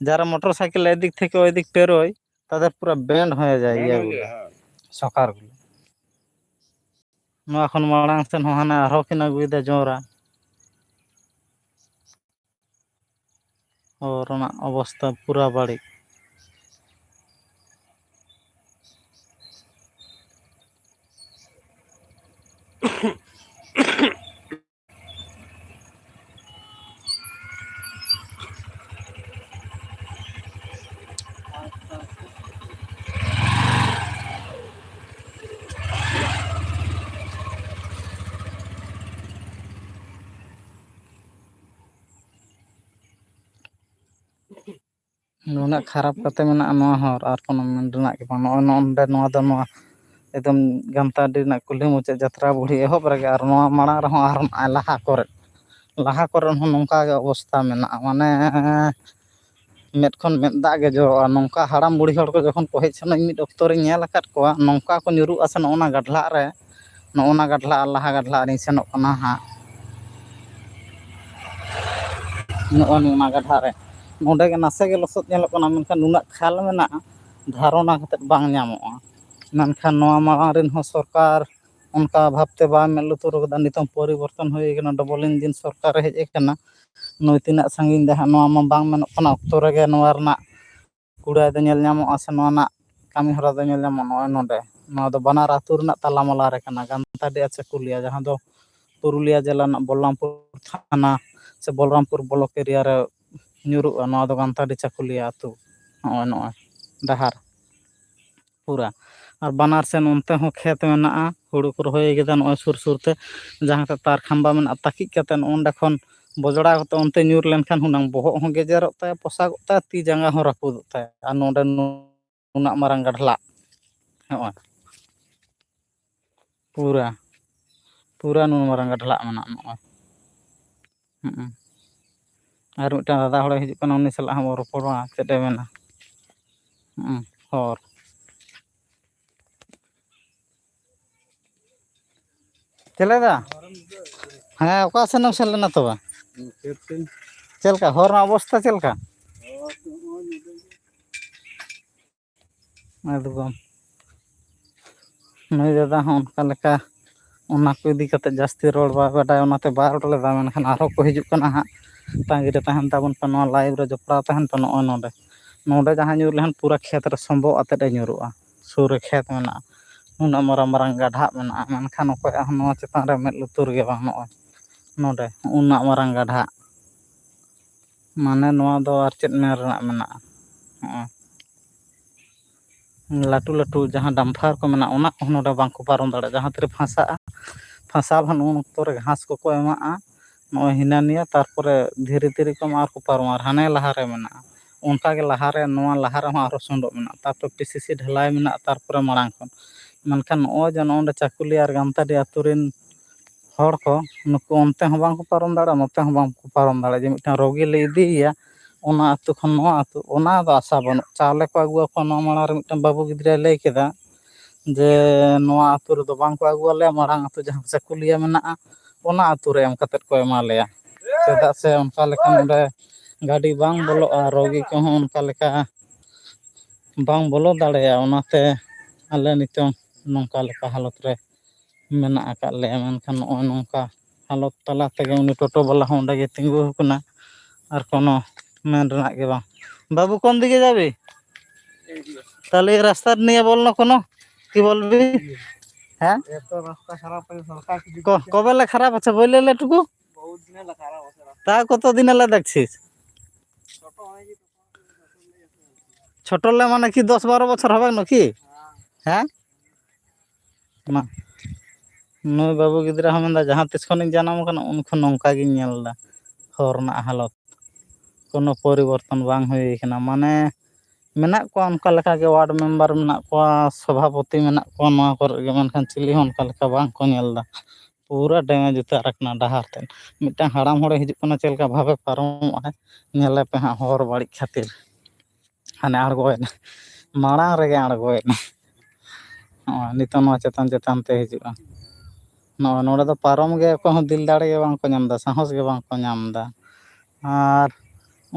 যারা মোটর সাইকেল এদিক থেকে ওইদিক পেরোয়, তাদের পুরা ব্যান্ড হয়ে যায় ব্যান্ড হয়ে ইয়েগুলো, যায়, হ্যাঁ। সকারগুলো। ᱱᱚᱣᱟ ᱠᱷᱚᱱ ᱢᱟᱲᱟᱝ ᱥᱮᱱ ᱦᱚᱸ ᱦᱟᱱᱮ ᱟᱨᱦᱚᱸ ᱠᱤᱱ ᱟᱹᱜᱩᱭᱮᱫᱟ ᱡᱚᱸᱰᱨᱟ᱾ ᱦᱚᱨ ᱨᱮᱱᱟᱜ ᱚᱵᱚᱥᱛᱟ ᱯᱩᱨᱟ ᱵᱟᱹᱲᱤᱡ᱾ ᱱᱩᱱᱟᱹᱜ ᱠᱷᱟᱨᱟᱯ ᱠᱟᱛᱮ ᱢᱮᱱᱟᱜᱼᱟ ᱱᱚᱣᱟ ᱦᱚᱨ, ᱟᱨ ᱠᱳᱱᱳ ᱢᱮᱱ ᱨᱮᱱᱟᱜ ᱜᱮ ᱵᱟᱝ᱾ ᱱᱚᱜᱼᱚᱭ ᱱᱚᱰᱮ, ᱱᱚᱣᱟ ᱫᱚ ᱱᱚᱣᱟ ᱮᱠᱫᱚᱢ ᱜᱟᱱᱛᱟᱰᱤ ᱨᱮᱱᱟᱜ ᱠᱩᱞᱦᱤ ᱢᱩᱪᱟᱹᱫ, ᱡᱟᱛᱨᱟ ᱵᱩᱲᱦᱤ ᱮᱦᱚᱵ ᱨᱮᱜᱮ, ᱟᱨ ᱱᱚᱣᱟ ᱢᱟᱲᱟᱝ ᱨᱮᱦᱚᱸ ᱟᱨ ᱞᱟᱦᱟ ᱠᱚᱨᱮ, ᱞᱟᱦᱟ ᱠᱚᱨᱮ ᱦᱚᱸ ᱱᱚᱝᱠᱟ ᱜᱮ ᱚᱵᱚᱥᱛᱟ ᱢᱮᱱᱟᱜᱼᱟ᱾ ᱢᱟᱱᱮ, ᱢᱮᱫ ᱠᱷᱚᱱ ᱢᱮᱫ ᱫᱟᱜ ᱜᱮ ᱡᱚᱨᱚᱜᱼᱟ᱾ ᱱᱚᱝᱠᱟ ᱦᱟᱲᱟᱢ ᱵᱩᱲᱦᱤ ᱦᱚᱲ ᱠᱚ ᱡᱚᱠᱷᱚᱱ ᱠᱚ ᱦᱮᱡ ᱥᱮᱱᱚᱜ, ᱤᱧ ᱢᱤᱫ ᱚᱠᱛᱚ ᱨᱤᱧ ᱧᱮᱞ ᱟᱠᱟᱫ ᱠᱚᱣᱟ, ᱱᱚᱝᱠᱟ ᱠᱚ ᱧᱩᱨᱩᱜᱼᱟ ᱥᱮ ᱱᱚᱜᱼᱚ ᱱᱟ ᱜᱟᱰᱞᱟᱜ ᱨᱮ, ᱱᱚᱜᱼᱚ ᱱᱟ ᱜᱟᱰᱞᱟᱜ ᱟᱨ ᱞᱟᱦᱟ ᱜᱟᱰᱞᱟᱜ ᱨᱤᱧ ᱥᱮᱱᱚᱜ ᱠᱟᱱᱟ ᱦᱟᱸᱜ᱾ ᱱᱚᱜᱼᱚ ᱱᱚᱣᱟ ᱜᱟᱰᱞᱟᱜ ᱨᱮ, ᱱᱚᱰᱮ ᱜᱮ ᱱᱟᱥᱮ ᱜᱮ ᱞᱚᱥᱚᱫ ᱧᱮᱞᱚᱜ ᱠᱟᱱᱟ, ᱢᱮᱱᱠᱷᱟᱱ ᱱᱩᱱᱟᱹᱜ ᱠᱷᱟᱞ ᱢᱮᱱᱟᱜᱼᱟ, ᱫᱷᱟᱨᱚᱱᱟ ᱠᱟᱛᱮᱫ ᱵᱟᱝ ᱧᱟᱢᱚᱜᱼᱟ᱾ ᱢᱮᱱᱠᱷᱟᱱ ᱱᱚᱣᱟ ᱢᱟᱲᱟᱝ ᱨᱮᱱ ᱦᱚᱸ ᱥᱚᱨᱠᱟᱨ ᱚᱱᱠᱟ ᱵᱷᱟᱵᱽᱛᱮ ᱵᱟᱭ ᱢᱮᱫ ᱞᱩᱛᱩᱨ ᱠᱟᱫᱟ᱾ ᱱᱤᱛᱚᱝ ᱯᱚᱨᱤᱵᱚᱨᱛᱚᱱ ᱦᱩᱭ ᱟᱠᱟᱱᱟ, ᱰᱚᱵᱚᱞ ᱤᱧᱡᱤᱱ ᱥᱚᱨᱠᱟᱨᱮ ᱦᱮᱡ ᱟᱠᱟᱱᱟ᱾ ᱱᱩᱭ ᱛᱤᱱᱟᱹᱜ ᱥᱟᱺᱜᱤᱧ ᱫᱟᱭ ᱦᱟᱸᱜ, ᱱᱚᱣᱟ ᱢᱟ ᱵᱟᱝ ᱢᱮᱱᱚᱜ ᱠᱟᱱᱟ᱾ ᱚᱠᱛᱚ ᱨᱮᱜᱮ ᱱᱚᱣᱟ ᱨᱮᱱᱟᱜ ᱠᱩᱲᱟᱹᱭ ᱫᱚ ᱧᱮᱞ ᱧᱟᱢᱚᱜᱼᱟ, ᱥᱮ ᱱᱚᱣᱟ ᱨᱮᱱᱟᱜ ᱠᱟᱹᱢᱤ ᱦᱚᱨᱟ ᱫᱚ ᱧᱮᱞ ᱧᱟᱢᱚᱜᱼᱟ ᱱᱚᱜᱼᱚᱭ ᱱᱚᱰᱮ᱾ ᱱᱚᱣᱟ ᱫᱚ ᱵᱟᱱᱟᱨ ᱟᱹᱛᱩ ᱨᱮᱱᱟᱜ ᱛᱟᱞᱟᱢᱟᱞᱟ ᱨᱮ ᱠᱟᱱᱟ, ᱜᱟᱱᱛᱟᱰᱤ ᱟᱨ ᱪᱟᱹᱠᱩᱞᱤᱭᱟ, ᱡᱟᱦᱟᱸ ᱫᱚ ᱯᱩᱨᱩᱞᱤᱭᱟ ᱡᱮᱞᱟ ᱨᱮᱱᱟᱜ ᱵᱚᱞᱞᱟᱢᱯᱩᱨ ᱛᱷᱟᱱᱟ ᱥᱮ ᱵᱚᱞᱨᱟᱢᱯᱩᱨ ᱵᱞᱚᱠ ᱮᱨᱤᱭᱟ ᱨᱮ ᱧᱩᱨᱩᱜᱼᱟ᱾ ᱱᱚᱣᱟ ᱫᱚ ᱜᱟᱱᱛᱟᱰᱤ ᱪᱟᱹᱠᱩᱞᱤᱭᱟ ᱟᱹᱛᱩ᱾ ᱱᱚᱜᱼᱚᱭ, ᱱᱚᱜᱼᱚᱭ ᱰᱟᱦᱟᱨ ᱯᱩᱨᱟ᱾ ᱟᱨ ᱵᱟᱱᱟᱨ ᱥᱮᱱ ᱚᱱᱛᱮ ᱦᱚᱸ ᱠᱷᱮᱛ ᱢᱮᱱᱟᱜᱼᱟ, ᱦᱩᱲᱩ ᱠᱚ ᱨᱚᱦᱚᱭ ᱠᱮᱫᱟ ᱱᱚᱜᱼᱚᱭ ᱥᱩᱨ ᱥᱩᱨ ᱛᱮ, ᱡᱟᱦᱟᱸ ᱛᱮ ᱛᱟᱨ ᱠᱷᱟᱢᱵᱟ ᱢᱮᱱᱟᱜᱼᱟ, ᱛᱟᱹᱠᱤᱡ ᱠᱟᱛᱮ ᱚᱸᱰᱮ ᱠᱷᱚᱱ ᱵᱚᱡᱽᱲᱟ ᱠᱟᱛᱮ ᱚᱱᱛᱮ ᱧᱩᱨ ᱞᱮᱱᱠᱷᱟᱱ ᱦᱩᱱᱟᱹᱝ ᱵᱚᱦᱚᱜ ᱦᱚᱸ ᱜᱮᱡᱮᱨᱚᱜ ᱛᱟᱭᱟ, ᱯᱚᱥᱟᱜᱚᱜ ᱛᱟᱭᱟ, ᱛᱤ ᱡᱟᱸᱜᱟ ᱦᱚᱸ ᱨᱟᱹᱯᱩᱫᱚᱜ ᱛᱟᱭᱟ᱾ ᱟᱨ ᱱᱚᱰᱮ ᱱᱩᱱᱟᱹᱜ ᱢᱟᱨᱟᱝ ᱜᱟᱰᱞᱟᱜ, ᱱᱚᱜᱼᱚᱭ ᱯᱩᱨᱟ, ᱯᱩᱨᱟ ᱱᱩᱱ ᱢᱟᱨᱟᱝ ᱜᱟᱰᱞᱟᱜ ᱢᱮᱱᱟᱜᱼᱟ ᱱᱚᱜᱼᱚᱭ᱾ ᱦᱩᱸ᱾ ᱟᱨ ᱢᱤᱫᱴᱟᱝ ᱫᱟᱫᱟ ᱦᱚᱲᱮ ᱦᱤᱡᱩᱜ ᱠᱟᱱᱟ, ᱩᱱᱤ ᱥᱟᱞᱟᱜ ᱦᱚᱸ ᱵᱚᱱ ᱨᱚᱯᱚᱲᱟ, ᱪᱮᱫ ᱮ ᱢᱮᱱᱟ᱾ ᱦᱚᱨ᱾ ᱪᱮᱞᱮ ᱫᱟ? ᱦᱮᱸ, ᱚᱠᱟ ᱥᱮᱱ ᱮᱢ ᱥᱮᱱ ᱞᱮᱱᱟ ᱛᱚᱵᱮ? ᱪᱮᱫ ᱞᱮᱠᱟ ᱦᱚᱨ ᱨᱮᱱᱟᱜ ᱚᱵᱚᱥᱛᱟ, ᱪᱮᱫ ᱞᱮᱠᱟ? ᱮᱠᱫᱚᱢ᱾ ᱱᱩᱭ ᱫᱟᱫᱟ ᱦᱚᱸ ᱚᱱᱠᱟ ᱞᱮᱠᱟ ᱚᱱᱟ ᱠᱚ ᱤᱫᱤ ᱠᱟᱛᱮ ᱡᱟᱹᱥᱛᱤ ᱨᱚᱲ ᱵᱟᱭ ᱵᱟᱰᱟᱭᱟ, ᱚᱱᱟᱛᱮ ᱵᱟᱭ ᱨᱚᱲ ᱞᱮᱫᱟ᱾ ᱢᱮᱱᱠᱷᱟᱱ ᱟᱨᱦᱚᱸ ᱠᱚ ᱦᱤᱡᱩᱜ ᱠᱟᱱᱟ ᱦᱟᱸᱜ, ᱛᱟᱺᱜᱤ ᱨᱮ ᱛᱟᱦᱮᱱ ᱛᱟᱵᱚᱱ ᱯᱮ, ᱱᱚᱣᱟ live ᱨᱮ ᱡᱚᱯᱲᱟᱣ ᱛᱟᱦᱮᱱ ᱯᱮ᱾ ᱱᱚᱜᱼᱚᱭ ᱱᱚᱰᱮ, ᱱᱚᱰᱮ ᱡᱟᱦᱟᱸ ᱧᱩᱨ ᱞᱮᱠᱷᱟᱱ ᱯᱩᱨᱟᱹ ᱠᱷᱮᱛ ᱨᱮ ᱥᱚᱢᱵᱚᱜ ᱟᱛᱮᱫ ᱮ ᱧᱩᱨᱩᱜᱼᱟ᱾ ᱥᱩᱨ ᱨᱮ ᱠᱷᱮᱛ ᱢᱮᱱᱟᱜᱼᱟ, ᱩᱱᱟᱹᱜ ᱢᱟᱨᱟᱝ ᱢᱟᱨᱟᱝ ᱜᱟᱰᱷᱟᱜ ᱢᱮᱱᱟᱜᱼᱟ, ᱢᱮᱱᱠᱷᱟᱱ ᱚᱠᱚᱭᱟᱜ ᱦᱚᱸ ᱱᱚᱣᱟ ᱪᱮᱛᱟᱱ ᱨᱮ ᱢᱮᱫ ᱞᱩᱛᱩᱨ ᱜᱮ ᱵᱟᱝ᱾ ᱱᱚᱜᱼᱚᱭ ᱱᱚᱰᱮ ᱩᱱᱟᱹᱜ ᱢᱟᱨᱟᱝ ᱜᱟᱰᱷᱟᱜ, ᱢᱟᱱᱮ ᱱᱚᱣᱟ ᱫᱚ ᱟᱨ ᱪᱮᱫ ᱢᱮᱱ ᱨᱮᱱᱟᱜ ᱢᱮᱱᱟᱜᱼᱟ? ᱦᱚᱸᱜᱼᱚᱭ ᱞᱟᱹᱴᱩ ᱞᱟᱹᱴᱩ ᱡᱟᱦᱟᱸ ᱰᱟᱢᱯᱷᱟᱨ ᱠᱚ ᱢᱮᱱᱟᱜᱼᱟ, ᱚᱱᱟ ᱠᱚᱦᱚᱸ ᱱᱚᱰᱮ ᱵᱟᱝᱠᱚ ᱯᱟᱨᱚᱢ ᱫᱟᱲᱮᱭᱟᱜᱼᱟ᱾ ᱡᱟᱦᱟᱸ ᱛᱤᱨᱮ ᱯᱷᱟᱸᱥᱟᱜᱼᱟ, ᱯᱷᱟᱸᱥᱟᱣ ᱞᱮᱠᱷᱟᱱ ᱩᱱ ᱚᱠᱛᱚ ᱨᱮ ᱜᱷᱟᱥ ᱠᱚᱠᱚ ᱮᱢᱟᱜᱼᱟ, ᱱᱚᱜᱼᱚᱭ ᱦᱤᱱᱟᱹ ᱱᱤᱭᱟᱹ, ᱛᱟᱨᱯᱚᱨᱮ ᱫᱷᱤᱨᱤ ᱫᱷᱤᱨᱤ ᱠᱚ ᱮᱢᱟ ᱟᱨ ᱠᱚ ᱯᱟᱨᱚᱢᱟ᱾ ᱟᱨ ᱦᱟᱱᱮ ᱞᱟᱦᱟᱨᱮ ᱢᱮᱱᱟᱜᱼᱟ, ᱚᱱᱠᱟᱜᱮ ᱞᱟᱦᱟᱨᱮ, ᱱᱚᱣᱟ ᱞᱟᱦᱟ ᱨᱮᱦᱚᱸ ᱟᱨᱦᱚᱸ ᱥᱚᱸᱰᱚᱜ ᱢᱮᱱᱟᱜᱼᱟ, ᱛᱟᱨᱯᱚᱨᱮ ᱯᱤ ᱥᱤ ᱥᱤ ᱰᱷᱟᱞᱟᱭ ᱢᱮᱱᱟᱜᱼᱟ, ᱛᱟᱨᱯᱚᱨᱮ ᱢᱟᱲᱟᱝ ᱠᱷᱚᱱ᱾ ᱢᱮᱱᱠᱷᱟᱱ ᱱᱚᱜᱼᱚᱭ ᱡᱮ ᱱᱚᱜᱼᱚᱭ ᱱᱚᱰᱮ ᱪᱟᱹᱠᱩᱞᱤᱭᱟᱹ ᱟᱨ ᱜᱟᱢᱛᱟᱰᱤ ᱟᱹᱛᱩ ᱨᱮᱱ ᱦᱚᱲ ᱠᱚ, ᱱᱩᱠᱩ ᱚᱱᱛᱮ ᱦᱚᱸ ᱵᱟᱝ ᱠᱚ ᱯᱟᱨᱚᱢ ᱫᱟᱲᱮᱭᱟᱜᱼᱟ, ᱱᱚᱛᱮ ᱦᱚᱸ ᱵᱟᱝ ᱠᱚ ᱯᱟᱨᱚᱢ ᱫᱟᱲᱮᱭᱟᱜᱼᱟ᱾ ᱡᱮ ᱢᱤᱫᱴᱟᱝ ᱨᱳᱜᱤ ᱞᱮ ᱤᱫᱤᱭᱮᱭᱟ ᱚᱱᱟ ᱟᱹᱛᱩ ᱠᱷᱚᱱ ᱱᱚᱣᱟ ᱟᱹᱛᱩ, ᱚᱱᱟ ᱫᱚ ᱟᱥᱟ ᱵᱟᱹᱱᱩᱜ᱾ ᱪᱟᱣᱞᱮ ᱠᱚ ᱟᱹᱜᱩ ᱟᱠᱚᱣᱟ, ᱱᱚᱣᱟ ᱢᱟᱲᱟᱝ ᱨᱮ ᱢᱤᱫᱴᱟᱝ ᱵᱟᱹᱵᱩ ᱜᱤᱫᱽᱨᱟᱹᱭ ᱞᱟᱹᱭ ᱠᱮᱫᱟ ᱡᱮ ᱱᱚᱣᱟ ᱟᱹᱛᱩ ᱨᱮᱫᱚ ᱵᱟᱝ ᱠᱚ ᱟᱹᱜᱩ ᱟᱞᱮᱭᱟ, ᱢᱟᱲᱟᱝ ᱟᱹᱛᱩ ᱡᱟᱦᱟᱸ ᱪᱟᱹᱠᱩᱞᱤᱭᱟᱹ ᱢᱮᱱᱟᱜᱼᱟ, ᱚᱱᱟ ᱟᱹᱛᱩ ᱨᱮ ᱮᱢ ᱠᱟᱛᱮᱫ ᱠᱚ ᱮᱢᱟ ᱞᱮᱭᱟ᱾ ᱪᱮᱫᱟᱜ ᱥᱮ ᱚᱱᱠᱟ ᱞᱮᱠᱟ ᱱᱚᱰᱮ ᱜᱟᱹᱰᱤ ᱵᱟᱝ ᱵᱚᱞᱚᱜᱼᱟ, ᱨᱳᱜᱤ ᱠᱚᱦᱚᱸ ᱚᱱᱠᱟ ᱞᱮᱠᱟ ᱵᱟᱝ ᱵᱚᱞᱚ ᱫᱟᱲᱮᱭᱟᱜᱼᱟ᱾ ᱚᱱᱟᱛᱮ ᱟᱞᱮ ᱱᱤᱛᱚᱝ ᱱᱚᱝᱠᱟ ᱞᱮᱠᱟ ᱦᱟᱞᱚᱛ ᱨᱮ ᱢᱮᱱᱟᱜ ᱟᱠᱟᱫ ᱞᱮᱭᱟ᱾ ᱢᱮᱱᱠᱷᱟᱱ ᱱᱚᱜᱼᱚᱭ ᱱᱚᱝᱠᱟ ᱦᱟᱞᱚᱛ ᱛᱟᱞᱟ ᱛᱮᱜᱮ ᱩᱱᱤ ᱴᱳᱴᱳ ᱵᱟᱞᱟ ᱦᱚᱸ ᱚᱸᱰᱮ ᱜᱮ ᱛᱤᱸᱜᱩ ᱟᱠᱟᱱᱟ, ᱟᱨ ᱠᱳᱱᱳ ᱢᱮᱱ ᱨᱮᱱᱟᱜ ᱜᱮ ᱵᱟᱝ᱾ ᱵᱟᱹᱵᱩ, ᱠᱳᱱ ᱫᱤᱠᱮ ᱡᱟᱵᱤ? ᱛᱟᱦᱞᱮ ᱮᱭ ᱨᱟᱥᱛᱟ ᱱᱤᱭᱮ ᱵᱚᱞ ᱱᱟ ᱠᱳᱱᱳ, ᱠᱤ ᱵᱚᱞᱵᱤ? ᱦᱮᱸ? ᱠᱚ-, ᱠᱚᱵᱮ ᱞᱮ ᱠᱷᱟᱨᱟᱯ ᱟᱪᱪᱷᱟ, ᱵᱚᱞᱮ ᱞᱮ ᱴᱩᱠᱩ? ᱛᱟ ᱠᱚᱛᱚ ᱫᱤᱱ ᱞᱮ ᱫᱮᱠᱷᱪᱷᱤᱥ? ᱪᱷᱳᱴᱳ ᱞᱮ ᱢᱟᱱᱮ ᱠᱤ ᱫᱚᱥ ᱵᱟᱨᱚ ᱵᱚᱪᱷᱚᱨ ᱦᱚᱵᱮ ᱱᱩᱠᱤ? ᱦᱮᱸ? ᱢᱟ᱾ ᱱᱩᱭ ᱵᱟᱹᱵᱩ ᱜᱤᱫᱽᱨᱟᱹ ᱦᱚᱸ ᱢᱮᱱᱫᱟ, "ᱡᱟᱦᱟᱸ ᱛᱤᱥ ᱠᱷᱚᱱᱤᱧ ᱡᱟᱱᱟᱢ ᱟᱠᱟᱱᱟ, ᱩᱱ ᱠᱷᱚᱱ ᱱᱚᱝᱠᱟ ᱜᱤᱧ ᱧᱮᱞ ᱮᱫᱟ ᱦᱚᱨ ᱨᱮᱱᱟᱜ ᱦᱟᱞᱚᱛ, ᱠᱳᱱᱳ ᱯᱚᱨᱤᱵᱚᱨᱛᱚᱱ ᱵᱟᱝ ᱦᱩᱭ ᱠᱟᱱᱟ᱾" ᱢᱟᱱᱮ ᱢᱮᱱᱟᱜ ᱠᱚᱣᱟ ᱚᱱᱠᱟ ᱞᱮᱠᱟ ᱜᱮ, ᱣᱟᱨᱰ ᱢᱮᱢᱵᱟᱨ ᱢᱮᱱᱟᱜ ᱠᱚᱣᱟ, ᱥᱚᱵᱷᱟᱯᱚᱛᱤ ᱢᱮᱱᱟᱜ ᱠᱚᱣᱟ ᱱᱚᱣᱟ ᱠᱚᱨᱮ ᱜᱮ, ᱢᱮᱱᱠᱷᱟᱱ ᱪᱤᱞᱤ ᱦᱚᱸ ᱚᱱᱠᱟ ᱞᱮᱠᱟ ᱵᱟᱝ ᱠᱚ ᱧᱮᱞ ᱮᱫᱟ᱾ ᱯᱩᱨᱟᱹ ᱰᱮᱢᱮᱡᱽ ᱩᱛᱟᱹᱨ ᱟᱠᱟᱱᱟ ᱰᱟᱦᱟᱨ ᱛᱮᱫ᱾ ᱢᱤᱫᱴᱟᱝ ᱦᱟᱲᱟᱢ ᱦᱚᱲᱮ ᱦᱤᱡᱩᱜ ᱠᱟᱱᱟ, ᱪᱮᱫ ᱞᱮᱠᱟ ᱵᱷᱟᱵᱮ ᱯᱟᱨᱚᱢᱚᱜᱼᱟᱭ, ᱧᱮᱞᱮ ᱯᱮ ᱦᱟᱸᱜ ᱦᱚᱨ ᱵᱟᱹᱲᱤᱡ ᱠᱷᱟᱹᱛᱤᱨ᱾ ᱦᱟᱱᱮ ᱟᱬᱜᱚᱭᱮᱱᱟ᱾ ᱢᱟᱲᱟᱝ ᱨᱮᱜᱮ ᱟᱬᱜᱚᱭᱮᱱᱟ᱾ ᱱᱚᱜᱼᱚᱭ ᱱᱤᱛᱚᱜ ᱱᱚᱣᱟ ᱪᱮᱛᱟᱱ ᱪᱮᱛᱟᱱ ᱛᱮ ᱦᱤᱡᱩᱜᱼᱟ᱾ ᱱᱚᱜᱼᱚᱭ ᱱᱚᱰᱮ ᱫᱚ ᱯᱟᱨᱚᱢ ᱜᱮ ᱚᱠᱚᱭ ᱦᱚᱸ ᱫᱤᱞ ᱫᱟᱲᱮ ᱜᱮ ᱵᱟᱝ ᱠᱚ ᱧᱟᱢ ᱮᱫᱟ, ᱥᱟᱦᱚᱥ ᱜᱮ ᱵᱟᱝ ᱠᱚ ᱧᱟᱢ ᱮᱫᱟ᱾ ᱟᱨ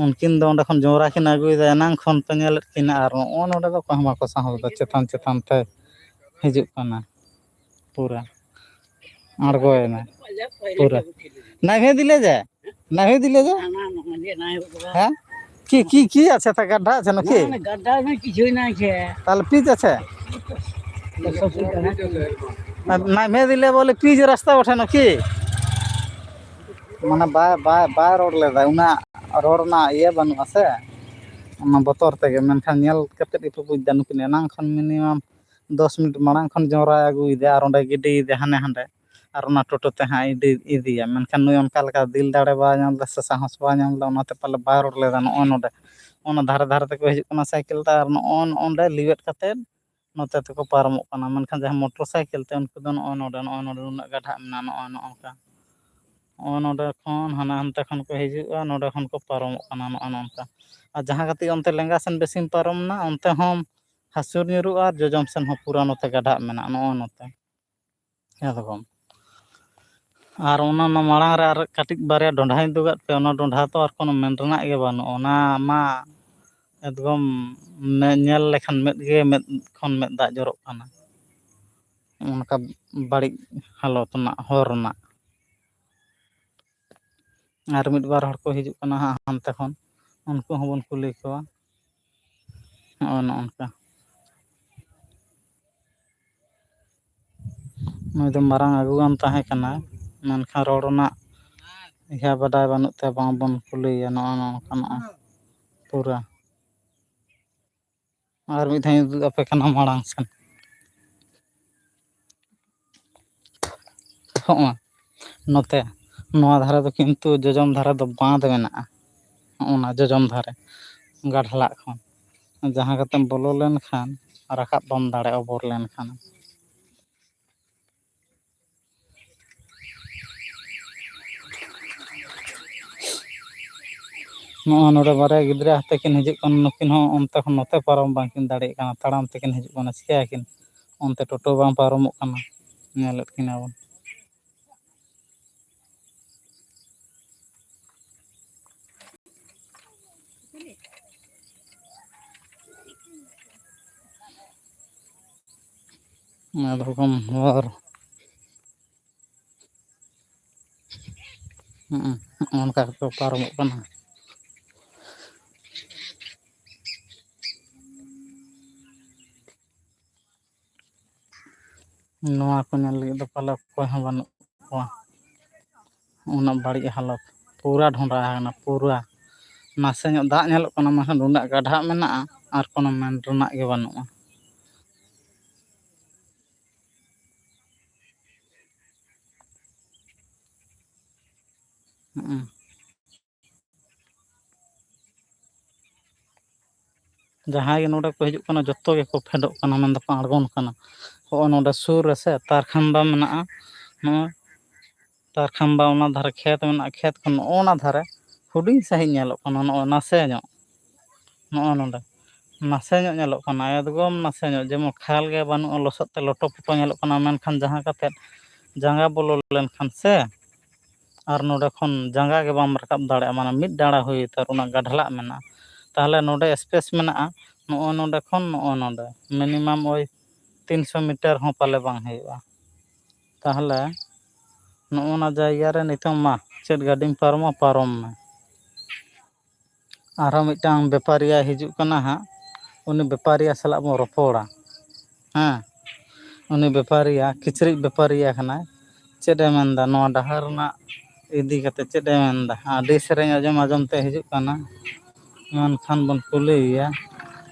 ᱩᱱᱠᱤᱱ ᱫᱚ ᱚᱸᱰᱮ ᱠᱷᱚᱱ ᱡᱚᱸᱰᱨᱟ ᱠᱤᱱ ᱟᱹᱜᱩᱭᱮᱫᱟ, ᱮᱱᱟᱝ ᱠᱷᱚᱱ ᱯᱮ ᱧᱮᱞᱮᱫ ᱠᱤᱱᱟ, ᱟᱨ ᱱᱚᱜᱼᱚ ᱱᱚᱰᱮ ᱫᱚ ᱚᱠᱚᱭ ᱦᱚᱸ ᱵᱟᱠᱚ ᱥᱟᱦᱚᱥ ᱮᱫᱟ, ᱪᱮᱛᱟᱱ ᱪᱮᱛᱟᱱ ᱛᱮ ᱦᱤᱡᱩᱜ ᱠᱟᱱᱟ ᱯᱩᱨᱟᱹ᱾ ᱟᱬᱜᱚᱭᱮᱱᱟ ᱯᱩᱨᱟᱹ᱾ ᱱᱟᱭ ᱵᱷᱮ ᱫᱤᱞᱮ ᱡᱮ, ᱱᱟᱭ ᱵᱷᱮ ᱫᱤᱞᱮ ᱡᱮ᱾ ᱦᱮᱸ? কি, কি, কি আছে? তা গাড্ডা আছে নাকি? না, না, গাড্ডা না, কিছুই নাই সে। তাহলে পিচ আছে? সব ঠিক আছে। না, নামে দিলে বলে পিচ রাস্তা ওঠে নাকি? মানে বাই, বাই, বাই ᱨᱚᱲ ᱞᱮᱫᱟ, ᱩᱱᱟᱹᱜ ᱨᱚᱲ ᱨᱮᱱᱟᱜ ᱤᱭᱟᱹ ᱵᱟᱹᱱᱩᱜᱼᱟ ᱥᱮ, ᱚᱱᱟ ᱵᱚᱛᱚᱨ ᱛᱮᱜᱮ᱾ ᱢᱮᱱᱠᱷᱟᱱ ᱧᱮᱞ ᱠᱟᱛᱮᱫ ᱜᱮᱯᱮ ᱵᱩᱡᱽ ᱮᱫᱟ, ᱱᱩᱠᱤᱱ ᱮᱱᱟᱝ ᱠᱷᱚᱱ ᱢᱤᱱᱤᱢᱟᱢ ᱫᱚᱥ ᱢᱤᱱᱤᱴ ᱢᱟᱲᱟᱝ ᱠᱷᱚᱱ ᱡᱚᱸᱰᱨᱟᱭ ᱟᱹᱜᱩᱭᱮᱫᱟ ᱟᱨ ᱚᱸᱰᱮ ᱜᱤᱰᱤᱭᱮᱫᱟ ᱦᱟᱱᱮ ᱦᱟᱸᱰᱮ, ᱟᱨ ᱚᱱᱟ ᱴᱳᱴᱳ ᱛᱮ ᱦᱟᱸᱜ ᱤᱫᱤ, ᱤᱫᱤᱭᱟ᱾ ᱢᱮᱱᱠᱷᱟᱱ ᱱᱩᱭ ᱚᱱᱠᱟ ᱞᱮᱠᱟ ᱫᱤᱞ ᱫᱟᱲᱮ ᱵᱟᱭ ᱧᱟᱢ ᱞᱮᱫᱟ ᱥᱮ ᱥᱟᱦᱚᱥ ᱵᱟᱭ ᱧᱟᱢ ᱞᱮᱫᱟ, ᱚᱱᱟᱛᱮ ᱯᱟᱞᱮ ᱵᱟᱭ ᱨᱚᱲ ᱞᱮᱫᱟ᱾ ᱱᱚᱜᱼᱚᱭ ᱱᱚᱰᱮ, ᱚᱱᱟ ᱫᱷᱟᱨᱮ ᱫᱷᱟᱨᱮ ᱛᱮᱠᱚ ᱦᱤᱡᱩᱜ ᱠᱟᱱᱟ ᱥᱟᱭᱠᱮᱞ ᱛᱮ, ᱟᱨ ᱱᱚᱜᱼᱚᱭ ᱱᱚᱜᱼᱚᱭ ᱱᱚᱰᱮ ᱞᱤᱣᱮᱫ ᱠᱟᱛᱮᱫ ᱱᱚᱛᱮ ᱛᱮᱠᱚ ᱯᱟᱨᱚᱢᱚᱜ ᱠᱟᱱᱟ᱾ ᱢᱮᱱᱠᱷᱟᱱ ᱡᱟᱦᱟᱸ ᱢᱚᱴᱚᱨ ᱥᱟᱭᱠᱮᱞ ᱛᱮ, ᱩᱱᱠᱩ ᱫᱚ ᱱᱚᱜᱼᱚᱭ ᱱᱚᱰᱮ, ᱱᱚᱜᱼᱚᱭ ᱱᱚᱰᱮ ᱩᱱᱟᱹᱜ ᱜᱟᱰᱷᱟᱜ ᱢᱮᱱᱟᱜᱼᱟ, ᱱᱚᱜᱼᱚᱭ ᱱᱚᱜᱼᱚ ᱱᱚᱝᱠᱟ᱾ ᱱᱚᱜᱼᱚᱭ ᱱᱚᱰᱮ ᱠᱷᱚᱱ ᱦᱟᱱᱟ ᱦᱟᱱᱛᱮ ᱠᱷᱚᱱ ᱠᱚ ᱦᱤᱡᱩᱜᱼᱟ, ᱱᱚᱰᱮ ᱠᱷᱚᱱ ᱠᱚ ᱯᱟᱨᱚᱢᱚᱜ ᱠᱟᱱᱟ, ᱱᱚᱜᱼᱚᱭ ᱱᱚᱝᱠᱟ᱾ ᱟᱨ ᱡᱟᱦᱟᱸ ᱠᱟᱹᱴᱤᱡ ᱚᱱᱛᱮ ᱞᱮᱸᱜᱟ ᱥᱮᱱ ᱵᱮᱥᱤᱢ ᱯᱟᱨᱚᱢ ᱮᱱᱟ, ᱚᱱᱛᱮ ᱦᱚᱸ ᱦᱟᱹᱥᱩᱨ ᱧᱩᱨᱩᱜᱼᱟ, ᱟᱨ ᱡᱚᱡᱚᱢ ᱥᱮᱱ ᱦᱚᱸ ᱯᱩᱨᱟᱹ ᱱᱚᱛᱮ ᱜᱟᱰᱷᱟᱜ ᱢᱮᱱᱟᱜᱼᱟ, ᱱᱚᱜᱼᱚᱭ ᱱᱚᱛᱮ᱾ ᱮᱠᱫᱚᱢ᱾ ᱟᱨ ᱚᱱᱟ, ᱚᱱᱟ ᱢᱟᱲᱟᱝ ᱨᱮ ᱟᱨ ᱠᱟᱹᱴᱤᱡ ᱵᱟᱨᱭᱟ ᱰᱚᱸᱰᱷᱟᱧ ᱩᱫᱩᱜᱟᱫ ᱯᱮᱭᱟ, ᱚᱱᱟ ᱰᱚᱸᱰᱷᱟ ᱛᱚ ᱟᱨ ᱠᱳᱱᱳ ᱢᱮᱱ ᱨᱮᱱᱟᱜ ᱜᱮ ᱵᱟᱹᱱᱩᱜᱼᱟ, ᱚᱱᱟ ᱢᱟ ᱮᱠᱫᱚᱢ ᱢᱮ-, ᱧᱮᱞ ᱞᱮᱠᱷᱟᱱ ᱢᱮᱫ ᱜᱮ, ᱢᱮᱫ ᱠᱷᱚᱱ ᱢᱮᱫ ᱫᱟᱜ ᱡᱚᱨᱚᱜ ᱠᱟᱱᱟ, ᱚᱱᱠᱟ ᱵᱟᱹᱲᱤᱡ ᱦᱟᱞᱚᱛ ᱨᱮᱱᱟᱜ, ᱦᱚᱨ ᱨᱮᱱᱟᱜ᱾ ᱟᱨ ᱢᱤᱫ ᱵᱟᱨ ᱦᱚᱲ ᱠᱚ ᱦᱤᱡᱩᱜ ᱠᱟᱱᱟ ᱦᱟᱸᱜ ᱦᱟᱱᱛᱮ ᱠᱷᱚᱱ, ᱩᱱᱠᱩ ᱦᱚᱸᱵᱚᱱ ᱠᱩᱞᱤ ᱠᱚᱣᱟ᱾ ᱱᱚᱜᱼᱚᱭ ᱱᱚᱜᱼᱚ ᱱᱚᱝᱠᱟ᱾ ᱱᱩᱭ ᱫᱚ ᱢᱟᱨᱟᱝ ᱟᱹᱜᱩᱣᱟᱱ ᱛᱟᱦᱮᱸ ᱠᱟᱱᱟᱭ, ᱢᱮᱱᱠᱷᱟᱱ ᱨᱚᱲ ᱨᱮᱱᱟᱜ ᱤᱭᱟᱹ ᱵᱟᱰᱟᱭ ᱵᱟᱹᱱᱩᱜ ᱛᱟᱭᱟ, ᱵᱟᱝᱵᱚᱱ ᱠᱩᱞᱤᱭᱮᱭᱟ᱾ ᱱᱚᱜᱼᱚ ᱱᱚᱝᱠᱟ ᱱᱚᱜᱼᱚᱭ ᱯᱩᱨᱟᱹ᱾ ᱟᱨ ᱢᱤᱫ ᱫᱷᱟᱣ ᱤᱧ ᱩᱫᱩᱜ ᱟᱯᱮ ᱠᱟᱱᱟ ᱢᱟᱲᱟᱝ ᱥᱮᱱ᱾ ᱦᱚᱸᱜᱼᱚᱭ ᱱᱚᱛᱮ, ᱱᱚᱣᱟ ᱫᱷᱟᱨᱮ ᱫᱚ ᱠᱤᱱᱛᱩ ᱡᱚᱡᱚᱢ ᱫᱷᱟᱨᱮ ᱫᱚ ᱵᱟᱸᱫᱽ ᱢᱮᱱᱟᱜᱼᱟ᱾ ᱦᱚᱸᱜᱼᱚ ᱱᱟ ᱡᱚᱡᱚᱢ ᱫᱷᱟᱨᱮ ᱜᱟᱰᱷᱞᱟᱜ ᱠᱷᱚᱱ ᱡᱟᱦᱟᱸ ᱠᱟᱛᱮᱢ ᱵᱚᱞᱚ ᱞᱮᱱᱠᱷᱟᱱ ᱨᱟᱠᱟᱵ ᱵᱟᱢ ᱫᱟᱲᱮᱭᱟᱜᱼᱟ, ᱚᱵᱚᱨ ᱞᱮᱱᱠᱷᱟᱱ᱾ ᱱᱚᱜᱼᱚ ᱱᱚᱰᱮ ᱵᱟᱨᱭᱟ ᱜᱤᱫᱽᱨᱟᱹ ᱟᱛᱮ ᱠᱤᱱ ᱦᱤᱡᱩᱜ ᱠᱟᱱᱟ, ᱱᱩᱠᱤᱱ ᱦᱚᱸ ᱚᱱᱛᱮ ᱠᱷᱚᱱ ᱱᱚᱛᱮ ᱯᱟᱨᱚᱢ ᱵᱟᱝᱠᱤᱱ ᱫᱟᱲᱮᱭᱟᱜ ᱠᱟᱱᱟ, ᱛᱟᱲᱟᱢ ᱛᱮᱠᱤᱱ ᱦᱤᱡᱩᱜ ᱠᱟᱱᱟ, ᱪᱤᱠᱟᱹᱭᱟᱠᱤᱱ? ᱚᱱᱛᱮ ᱴᱳᱴᱳ ᱵᱟᱝ ᱯᱟᱨᱚᱢᱚᱜ ᱠᱟᱱᱟ, ᱧᱮᱞᱮᱫ ᱠᱤᱱᱟ ᱵᱚᱱ᱾ ᱟᱹᱰᱤ ᱨᱚᱠᱚᱢ ᱦᱚᱨ᱾ ᱦᱩᱸ, ᱱᱚᱜᱼᱚ ᱱᱚᱝᱠᱟ ᱠᱟᱛᱮ ᱠᱚ ᱯᱟᱨᱚᱢᱚᱜ ᱠᱟᱱᱟ᱾ ᱱᱚᱣᱟ ᱠᱚ ᱧᱮᱞ ᱞᱟᱹᱜᱤᱫ ᱫᱚ ᱯᱟᱞᱮ ᱚᱠᱚᱭ ᱦᱚᱸ ᱵᱟᱹᱱᱩᱜ ᱠᱚᱣᱟ᱾ ᱩᱱᱟᱹᱜ ᱵᱟᱹᱲᱤᱡ ᱦᱟᱞᱚᱛ, ᱯᱩᱨᱟ ᱰᱷᱚᱸᱰᱟ ᱟᱠᱟᱱᱟ, ᱯᱩᱨᱟ᱾ ᱱᱟᱥᱮ ᱧᱚᱜ ᱫᱟᱜ ᱧᱮᱞᱚᱜ ᱠᱟᱱᱟ, ᱢᱮᱱᱠᱷᱟᱱ ᱩᱱᱟᱹᱜ ᱜᱟᱰᱷᱟᱜ ᱢᱮᱱᱟᱜᱼᱟ, ᱟᱨ ᱠᱳᱱᱳ ᱢᱮᱱ ᱨᱮᱱᱟᱜ ᱜᱮ ᱵᱟᱹᱱᱩᱜᱼᱟ᱾ ᱦᱩᱸ᱾ ᱡᱟᱦᱟᱸᱭ ᱜᱮ ᱱᱚᱰᱮ ᱠᱚ ᱦᱤᱡᱩᱜ ᱠᱟᱱᱟ, ᱡᱚᱛᱚ ᱜᱮᱠᱚ ᱯᱷᱮᱰᱚᱜ ᱠᱟᱱᱟ, ᱢᱮᱱ ᱫᱚᱠᱚ ᱟᱬᱜᱚᱱ ᱠᱟᱱᱟ᱾ ᱦᱚᱸᱜᱼᱚ ᱱᱚᱰᱮ ᱥᱩᱨ ᱨᱮᱥᱮ ᱛᱟᱨᱠᱷᱟᱱᱵᱟ ᱢᱮᱱᱟᱜᱼᱟ, ᱱᱚᱜᱼᱚᱭ ᱛᱟᱨᱠᱷᱟᱱᱵᱟ ᱚᱱᱟ ᱫᱷᱟᱨᱮ ᱠᱷᱮᱛ ᱢᱮᱱᱟᱜᱼᱟ, ᱠᱷᱮᱛ ᱠᱷᱚᱱ ᱱᱚᱜᱼᱚ ᱱᱟ ᱫᱷᱟᱨᱮ ᱦᱩᱰᱤᱧ ᱥᱟᱺᱦᱤᱡ ᱧᱮᱞᱚᱜ ᱠᱟᱱᱟ, ᱱᱚᱜᱼᱚᱭ ᱱᱟᱥᱮ ᱧᱚᱜ, ᱱᱚᱜᱼᱚ ᱱᱚᱰᱮ ᱱᱟᱥᱮ ᱧᱚᱜ ᱧᱮᱞᱚᱜ ᱠᱟᱱᱟ, ᱮᱠᱫᱚᱢ ᱱᱟᱥᱮ ᱧᱚᱜ, ᱡᱮᱢᱚᱱ ᱠᱷᱟᱞ ᱜᱮ ᱵᱟᱹᱱᱩᱜᱼᱟ, ᱞᱚᱥᱚᱫ ᱛᱮ ᱞᱚᱴᱚ ᱯᱚᱴᱚ ᱧᱮᱞᱚᱜ ᱠᱟᱱᱟ, ᱢᱮᱱᱠᱷᱟᱱ ᱡᱟᱦᱟᱸ ᱠᱟᱛᱮᱫ ᱡᱟᱸᱜᱟ ᱵᱚᱞᱚ ᱞᱮᱱᱠᱷᱟᱱ ᱥᱮ, ᱟᱨ ᱱᱚᱰᱮ ᱠᱷᱚᱱ ᱡᱟᱸᱜᱟ ᱜᱮ ᱵᱟᱢ ᱨᱟᱠᱟᱵ ᱫᱟᱲᱮᱭᱟᱜᱼᱟ, ᱢᱟᱱᱮ ᱢᱤᱫ ᱰᱟᱸᱲᱟ ᱦᱩᱭ ᱩᱛᱟᱹᱨ, ᱚᱱᱟ ᱜᱟᱰᱷᱞᱟᱜ ᱢᱮᱱᱟᱜᱼᱟ᱾ ᱛᱟᱦᱚᱞᱮ ᱱᱚᱰᱮ space ᱢᱮᱱᱟᱜᱼᱟ, ᱱᱚᱜᱼᱚᱭ ᱱᱚᱰᱮ ᱠᱷᱚᱱ ᱱᱚᱜᱼᱚᱭ ᱱᱚᱰᱮ minimum ᱳᱭ ᱛᱤᱱᱥᱚ meter ᱦᱚᱸ ᱯᱟᱞᱮ ᱵᱟᱝ ᱦᱩᱭᱩᱜᱼᱟ᱾ ᱛᱟᱦᱚᱞᱮ ᱱᱚᱜᱼᱚ ᱱᱟ ᱡᱟᱭᱜᱟ ᱨᱮ ᱱᱤᱛᱚᱝ ᱢᱟ ᱪᱮᱫ ᱜᱟᱹᱰᱤᱢ ᱯᱟᱨᱚᱢᱟ, ᱯᱟᱨᱚᱢ ᱢᱮ᱾ ᱟᱨᱦᱚᱸ ᱢᱤᱫᱴᱟᱝ ᱵᱮᱯᱟᱨᱤᱭᱟᱹ ᱦᱤᱡᱩᱜ ᱠᱟᱱᱟ ᱦᱟᱸᱜ, ᱩᱱᱤ ᱵᱮᱯᱟᱨᱤᱭᱟᱹ ᱥᱟᱞᱟᱜ ᱵᱚᱱ ᱨᱚᱯᱚᱲᱟ᱾ ᱦᱮᱸ, ᱩᱱᱤ ᱵᱮᱯᱟᱨᱤᱭᱟᱹ, ᱠᱤᱪᱨᱤᱡ ᱵᱮᱯᱟᱨᱤᱭᱟᱹ ᱠᱟᱱᱟᱭ᱾ ᱪᱮᱫ ᱮ ᱢᱮᱱᱫᱟ ᱱᱚᱣᱟ ᱰᱟᱦᱟᱨ ᱨᱮᱱᱟᱜ ᱤᱫᱤ ᱠᱟᱛᱮ, ᱪᱮᱫ ᱮ ᱢᱮᱱᱫᱟ? ᱟᱹᱰᱤ ᱥᱮᱨᱮᱧ ᱟᱸᱡᱚᱢ ᱟᱸᱡᱚᱢ ᱛᱮ ᱦᱤᱡᱩᱜ ᱠᱟᱱᱟ, ᱢᱮᱱᱠᱷᱟᱱ ᱵᱚᱱ ᱠᱩᱞᱤᱭᱮᱭᱟ᱾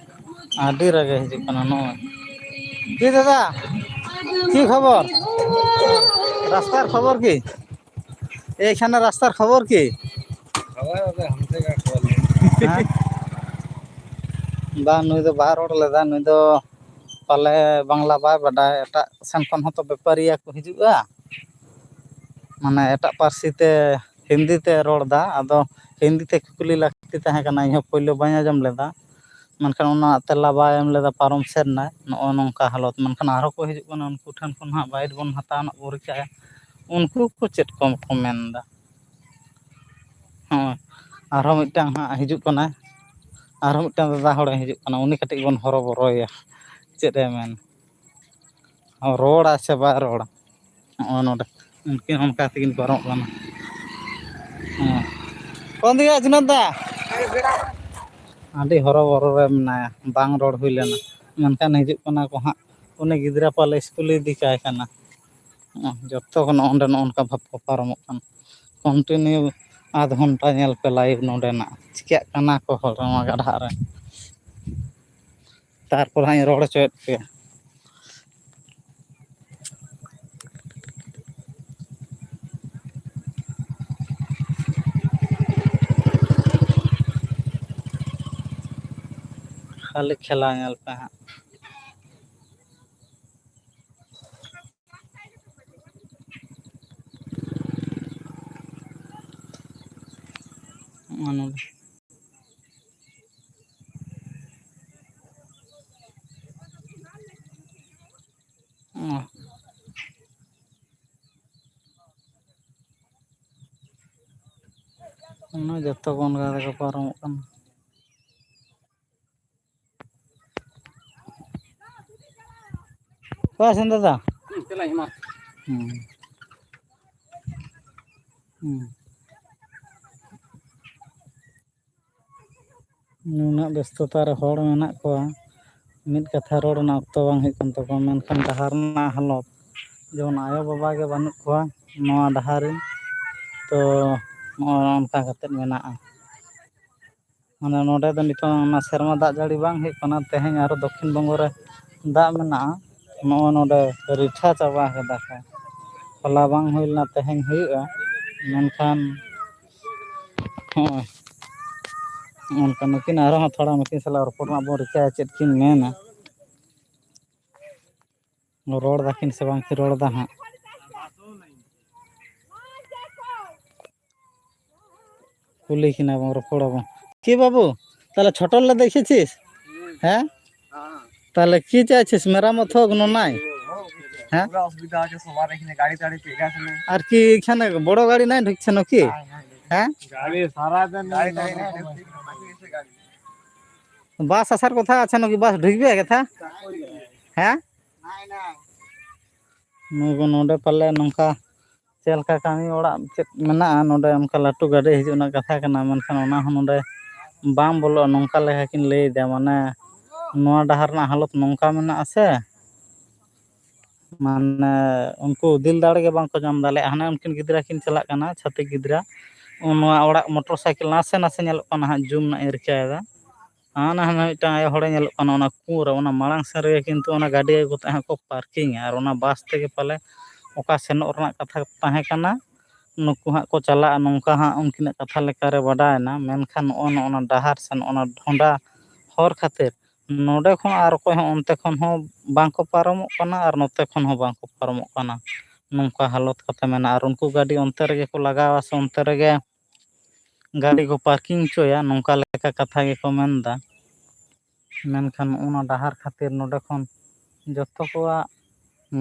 ᱟᱹᱰᱤ ᱨᱟᱹᱜᱤ ᱦᱤᱡᱩᱜ ᱠᱟᱱᱟ ᱱᱚᱜᱼᱚᱭ᱾ ᱠᱤ ᱫᱟᱫᱟ, ᱠᱤ ᱠᱷᱚᱵᱚᱨ? ᱨᱟᱥᱛᱟᱨ ᱠᱷᱚᱵᱚᱨ ᱠᱤ? ᱮᱭᱠᱷᱟᱱᱮ ᱨᱟᱥᱛᱟᱨ ᱠᱷᱚᱵᱚᱨ ᱠᱤ? ᱦᱮᱸ? ᱵᱟᱝ, ᱱᱩᱭ ᱫᱚ ᱵᱟᱭ ᱨᱚᱲ ᱞᱮᱫᱟ, ᱱᱩᱭ ᱫᱚ ᱯᱟᱞᱮ ᱵᱟᱝᱞᱟ ᱵᱟᱭ ᱵᱟᱰᱟᱭ, ᱮᱴᱟᱜ ᱥᱮᱱ ᱠᱷᱚᱱ ᱦᱚᱸᱛᱚ ᱵᱮᱯᱟᱨᱤᱭᱟᱹ ᱠᱚ ᱦᱤᱡᱩᱜᱼᱟ, ᱢᱟᱱᱮ ᱮᱴᱟᱜ ᱯᱟᱹᱨᱥᱤ ᱛᱮ, ᱦᱤᱱᱫᱤ ᱛᱮ ᱨᱚᱲ ᱮᱫᱟ, ᱟᱫᱚ ᱦᱤᱱᱫᱤ ᱛᱮ ᱠᱩᱠᱞᱤ ᱞᱮᱠᱷᱟᱱ ᱞᱟᱹᱠᱛᱤ ᱛᱟᱦᱮᱸ ᱠᱟᱱᱟ, ᱤᱧᱦᱚᱸ ᱯᱳᱭᱞᱳ ᱵᱟᱹᱧ ᱟᱸᱡᱚᱢ ᱞᱮᱫᱟ, ᱢᱮᱱᱠᱷᱟᱱ ᱚᱱᱟ ᱛᱮᱞᱟ ᱵᱟᱭ ᱮᱢ ᱞᱮᱫᱟ, ᱯᱟᱨᱚᱢ ᱥᱮᱫ ᱮᱱᱟᱭ᱾ ᱱᱚᱜᱼᱚ ᱱᱚᱝᱠᱟ ᱦᱟᱞᱚᱛ, ᱢᱮᱱᱠᱷᱟᱱ ᱟᱨᱦᱚᱸ ᱠᱚ ᱦᱤᱡᱩᱜ ᱠᱟᱱᱟ, ᱩᱱᱠᱩ ᱴᱷᱮᱱ ᱠᱷᱚᱱ ᱦᱟᱸᱜ ᱵᱟᱭᱤᱴ ᱵᱚᱱ ᱦᱟᱛᱟᱣ ᱨᱮᱱᱟᱜ ᱵᱚᱱ ᱨᱤᱠᱟᱹᱭᱟ, ᱩᱱᱠᱩ ᱠᱚ ᱪᱮᱫ ᱠᱚ ᱠᱚ ᱢᱮᱱ ᱮᱫᱟ᱾ ᱦᱚᱸ, ᱟᱨᱦᱚᱸ ᱢᱤᱫᱴᱟᱝ ᱦᱟᱸᱜ ᱦᱤᱡᱩᱜ ᱠᱟᱱᱟᱭ, ᱟᱨᱦᱚᱸ ᱢᱤᱫᱴᱟᱝ ᱫᱟᱫᱟ ᱦᱚᱲᱮ ᱦᱤᱡᱩᱜ ᱠᱟᱱᱟ, ᱩᱱᱤ ᱠᱟᱹᱴᱤᱡ ᱵᱚᱱ ᱦᱚᱨᱚᱵᱚᱨᱚᱭᱟ, ᱪᱮᱫ ᱮ ᱢᱮᱱ, ᱨᱚᱲᱟ ᱥᱮ ᱵᱟᱭ ᱨᱚᱲᱟ᱾ ᱱᱚᱜᱼᱚ ᱱᱚᱰᱮ ᱩᱱᱠᱤᱱ ᱚᱱᱠᱟ ᱛᱮᱠᱤᱱ ᱯᱟᱨᱚᱢᱚᱜ ᱠᱟᱱᱟ᱾ ᱦᱮᱸ, ᱠᱚᱱ ᱫᱤᱭᱟ ᱡᱩᱱᱟᱹᱫ ᱫᱟ? ᱟᱹᱰᱤ ᱦᱚᱨᱚᱵᱚᱨᱚ ᱨᱮ ᱢᱮᱱᱟᱭᱟ, ᱵᱟᱝ ᱨᱚᱲ ᱦᱩᱭ ᱞᱮᱱᱟ, ᱢᱮᱱᱠᱷᱟᱱ ᱦᱤᱡᱩᱜ ᱠᱟᱱᱟ ᱠᱚ ᱦᱟᱸᱜ᱾ ᱩᱱᱤ ᱜᱤᱫᱽᱨᱟᱹ ᱯᱟᱞᱮ ᱥᱠᱩᱞᱮ ᱤᱫᱤ ᱠᱟᱭ ᱠᱟᱱᱟ᱾ ᱦᱚᱸᱜᱼᱚ, ᱡᱚᱛᱚ ᱠᱷᱚᱱ ᱱᱚᱜᱼᱚ ᱱᱚᱝᱠᱟ ᱵᱷᱟᱵᱽ ᱠᱚ ᱯᱟᱨᱚᱢᱚᱜ ᱠᱟᱱᱟ᱾ ᱠᱚᱱᱴᱤᱱᱤᱭᱩ ᱟᱫᱷ ᱜᱷᱚᱱᱴᱟ ᱧᱮᱞ ᱯᱮ ᱞᱟᱭᱤᱵᱷ ᱱᱚᱰᱮᱱᱟᱜ, ᱪᱤᱠᱟᱹᱜ ᱠᱟᱱᱟ ᱠᱚ ᱦᱚᱲ ᱱᱚᱣᱟ ᱜᱟᱰᱦᱟᱜ ᱨᱮ᱾ ᱛᱟᱨᱯᱚᱨ ᱦᱟᱸᱜ ᱤᱧ ᱨᱚᱲ ᱦᱚᱪᱚᱭᱮᱫ ᱯᱮᱭᱟ᱾ ᱠᱷᱟᱹᱞᱤ ᱠᱷᱮᱞᱟ ᱧᱮᱞ ᱯᱮ ᱦᱟᱸᱜ᱾ ᱱᱚᱜᱼᱚ ᱱᱚᱰᱮ᱾ ᱚ᱾ ᱚᱱᱟ ᱡᱚᱛᱚ ᱵᱚᱱ ᱜᱟᱰᱟ ᱠᱚ ᱯᱟᱨᱚᱢᱚᱜ ᱠᱟᱱᱟ᱾ ᱚᱠᱟ ᱥᱮᱱ ᱫᱟᱫᱟ? ᱦᱩᱸ, ᱪᱟᱞᱟᱜ ᱤᱧ ᱢᱟ᱾ ᱦᱩᱸ᱾ ᱦᱩᱸ᱾ ᱱᱩᱱᱟᱹᱜ ᱵᱮᱥᱛᱚᱛᱟ ᱨᱮ ᱦᱚᱲ ᱢᱮᱱᱟᱜ ᱠᱚᱣᱟ, ᱢᱤᱫ ᱠᱟᱛᱷᱟ ᱨᱚᱲ ᱨᱮᱱᱟᱜ ᱚᱠᱛᱚ ᱵᱟᱝ ᱦᱩᱭᱩᱜ ᱠᱟᱱ ᱛᱟᱠᱚᱣᱟ, ᱢᱮᱱᱠᱷᱟᱱ ᱰᱟᱦᱟᱨ ᱨᱮᱱᱟᱜ ᱦᱟᱞᱚᱛ, ᱡᱮᱢᱚᱱ ᱟᱭᱳᱼᱵᱟᱵᱟ ᱜᱮ ᱵᱟᱹᱱᱩᱜ ᱠᱚᱣᱟ ᱱᱚᱣᱟ ᱰᱟᱦᱟᱨ ᱨᱮ, ᱛᱚ ᱱᱚᱜᱼᱚᱭ ᱱᱚᱝᱠᱟ ᱠᱟᱛᱮᱫ ᱢᱮᱱᱟᱜᱼᱟ᱾ ᱢᱟᱱᱮ ᱱᱚᱰᱮ ᱫᱚ ᱱᱤᱛᱚᱝ ᱚᱱᱟ ᱥᱮᱨᱢᱟ ᱫᱟᱜ ᱡᱟᱹᱲᱤ ᱵᱟᱝ ᱦᱩᱭᱩᱜ ᱠᱟᱱᱟ, ᱛᱮᱦᱮᱧ ᱟᱨᱚ ᱫᱚᱠᱠᱷᱤᱱ ᱵᱚᱝᱜᱚ ᱨᱮ ᱫᱟᱜ ᱢᱮᱱᱟᱜᱼᱟ, ᱱᱚᱜᱼᱚ ᱱᱚᱰᱮ ᱨᱤᱴᱷᱟ ᱪᱟᱵᱟ ᱠᱟᱫᱟ ᱠᱚ᱾ ᱦᱚᱞᱟ ᱵᱟᱝ ᱦᱩᱭ ᱞᱮᱱᱟ, ᱛᱮᱦᱮᱧ ᱦᱩᱭᱩᱜᱼᱟ, ᱢᱮᱱᱠᱷᱟᱱ ᱦᱚᱸᱜᱼᱚᱭ ᱱᱚᱜᱼᱚ ᱱᱚᱝᱠᱟ᱾ ᱱᱩᱠᱤᱱ ᱟᱨᱦᱚᱸ ᱛᱷᱚᱲᱟ ᱱᱩᱠᱤᱱ ᱥᱟᱞᱟᱜ ᱨᱚᱯᱚᱲ ᱨᱮᱱᱟᱜ ᱵᱚᱱ ᱨᱤᱠᱟᱹᱭᱟ, ᱪᱮᱫ ᱠᱤᱱ ᱢᱮᱱᱟ᱾ ᱨᱚᱲ ᱫᱟᱠᱤᱱ ᱥᱮ ᱵᱟᱝ ᱠᱤᱱ ᱨᱚᱲ ᱫᱟ ᱦᱟᱸᱜ᱾ ᱠᱩᱞᱤ ᱠᱤᱱᱟ ᱵᱚᱱ, ᱨᱚᱯᱚᱲ ᱟᱵᱚᱱ᱾ কি বাবু, তাহলে ছোটর লেদে এসেছিস? হ্যাঁ। তাহলে কি চাইছিস, মেরামত হোক না নাই? হ্যাঁ। পুরা অসুবিধা হচ্ছে সবার এখানে, গাড়ি টাড়ি পেয়ে গেছে না। আর কি এখানে বড় গাড়ি নাই ঢুকছে নাকি? নাই, নাই, নাই। হ্যাঁ। গাড়ি সারা দিন গাড়ি টাড়ি নাই, ঢুকছে গাড়ি। বাস আসার কথা আছে নাকি? বাস ঢুকবে কথা? হ্যাঁ। নাই, নাই। ᱱᱩᱠᱩ ᱱᱚᱰᱮ ᱯᱟᱞᱮ ᱱᱚᱝᱠᱟ ᱪᱮᱫ ᱞᱮᱠᱟ ᱠᱟᱹᱢᱤ ᱚᱲᱟᱜ ᱪᱮᱫ ᱢᱮᱱᱟᱜᱼᱟ, ᱱᱚᱰᱮ ᱚᱱᱠᱟ ᱞᱟᱹᱴᱩ ᱜᱟᱹᱰᱤ ᱦᱤᱡᱩᱜ ᱨᱮᱱᱟᱜ ᱠᱟᱛᱷᱟ ᱠᱟᱱᱟ, ᱢᱮᱱᱠᱷᱟᱱ ᱚᱱᱟ ᱦᱚᱸ ᱱᱚᱰᱮ ᱵᱟᱝ ᱵᱚᱞᱚᱜᱼᱟ, ᱱᱚᱝᱠᱟ ᱞᱮᱠᱟ ᱠᱤᱱ ᱞᱟᱹᱭᱮᱫᱟ᱾ ᱢᱟᱱᱮ ᱱᱚᱣᱟ ᱰᱟᱦᱟᱨ ᱨᱮᱱᱟᱜ ᱦᱟᱞᱚᱛ ᱱᱚᱝᱠᱟ ᱢᱮᱱᱟᱜᱼᱟ ᱥᱮ, ᱢᱟᱱᱮ ᱩᱱᱠᱩ ᱫᱤᱞ ᱫᱟᱲᱮ ᱜᱮ ᱵᱟᱝ ᱠᱚ ᱧᱟᱢ ᱫᱟᱲᱮᱭᱟᱜᱼᱟ᱾ ᱦᱟᱱᱮ ᱩᱱᱠᱤᱱ ᱜᱤᱫᱽᱨᱟᱹ ᱠᱤᱱ ᱪᱟᱞᱟᱜ ᱠᱟᱱᱟ, ᱪᱷᱟᱹᱛᱤᱠ ᱜᱤᱫᱽᱨᱟᱹ, ᱱᱚᱣᱟ ᱚᱲᱟᱜ ᱢᱚᱴᱚᱨ ᱥᱟᱭᱠᱮᱞ ᱱᱟᱥᱮ ᱱᱟᱥᱮ ᱧᱮᱞᱚᱜ ᱠᱟᱱᱟ ᱦᱟᱸᱜ, ᱡᱩᱢ ᱱᱟᱜ ᱤᱧ ᱨᱤᱠᱟᱹᱭᱮᱫᱟ᱾ ᱦᱟᱱᱟ ᱦᱟᱱᱟ ᱢᱤᱫᱴᱟᱝ ᱟᱭᱳ ᱦᱚᱲᱮ ᱧᱮᱞᱚᱜ ᱠᱟᱱᱟ, ᱚᱱᱟ ᱠᱩᱸ ᱨᱮ, ᱚᱱᱟ ᱢᱟᱲᱟᱝ ᱥᱮᱱ ᱨᱮᱜᱮ ᱠᱤᱱᱛᱩ ᱚᱱᱟ ᱜᱟᱹᱰᱤ ᱟᱹᱜᱩ ᱠᱟᱛᱮ ᱦᱟᱸᱜ ᱠᱚ ᱯᱟᱨᱠᱤᱝᱟ, ᱟᱨ ᱚᱱᱟ ᱵᱟᱥ ᱛᱮᱜᱮ ᱯᱟᱞᱮ ᱚᱠᱟ ᱥᱮᱱᱚᱜ ᱨᱮᱱᱟᱜ ᱠᱟᱛᱷᱟ ᱛᱟᱦᱮᱸ ᱠᱟᱱᱟ, ᱱᱩᱠᱩ ᱦᱟᱸᱜ ᱠᱚ ᱪᱟᱞᱟᱜᱼᱟ, ᱱᱚᱝᱠᱟ ᱦᱟᱸᱜ ᱩᱱᱠᱤᱱᱟᱜ ᱠᱟᱛᱷᱟ ᱞᱮᱠᱟᱨᱮ ᱵᱟᱰᱟᱭᱮᱱᱟ᱾ ᱢᱮᱱᱠᱷᱟᱱ ᱱᱚᱜᱼᱚ ᱱᱚᱜᱼᱚ ᱱᱚᱣᱟ ᱰᱟᱦᱟᱨ ᱥᱮ ᱱᱚᱜᱼᱚ ᱱᱚᱣᱟ ᱰᱷᱚᱸᱰᱟ ᱦᱚᱨ ᱠᱷᱟᱹᱛᱤᱨ ᱱᱚᱰᱮ ᱠᱷᱚᱱ ᱟᱨ ᱚᱠᱚᱭ ᱦᱚᱸ ᱚᱱᱛᱮ ᱠᱷᱚᱱ ᱦᱚᱸ ᱵᱟᱝ ᱠᱚ ᱯᱟᱨᱚᱢᱚᱜ ᱠᱟᱱᱟ ᱟᱨ ᱱᱚᱛᱮ ᱠᱷᱚᱱ ᱦᱚᱸ ᱵᱟᱝ ᱠᱚ ᱯᱟᱨᱚᱢᱚᱜ ᱠᱟᱱᱟ᱾ ᱱᱚᱝᱠᱟ ᱦᱟᱞᱚᱛ ᱠᱟᱛᱮ ᱢᱮᱱᱟᱜᱼᱟ᱾ ᱟᱨ ᱩᱱᱠᱩ ᱜᱟᱹᱰᱤ ᱚᱱᱛᱮ ᱨᱮᱜᱮ ᱠᱚ ᱞᱟᱜᱟᱣᱟ ᱥᱮ ᱚᱱᱛᱮ ᱨᱮᱜᱮ ᱜᱟᱹᱰᱤ ᱠᱚ ᱯᱟᱨᱠᱤᱝ ᱦᱚᱪᱚᱭᱟ, ᱱᱚᱝᱠᱟ ᱞᱮᱠᱟ ᱠᱟᱛᱷᱟ ᱜᱮᱠᱚ ᱢᱮᱱᱫᱟ᱾ ᱢᱮᱱᱠᱷᱟᱱ ᱚᱱᱟ ᱰᱟᱦᱟᱨ ᱠᱷᱟᱹᱛᱤᱨ ᱱᱚᱰᱮ ᱠᱷᱚᱱ ᱡᱚᱛᱚ ᱠᱚᱣᱟᱜ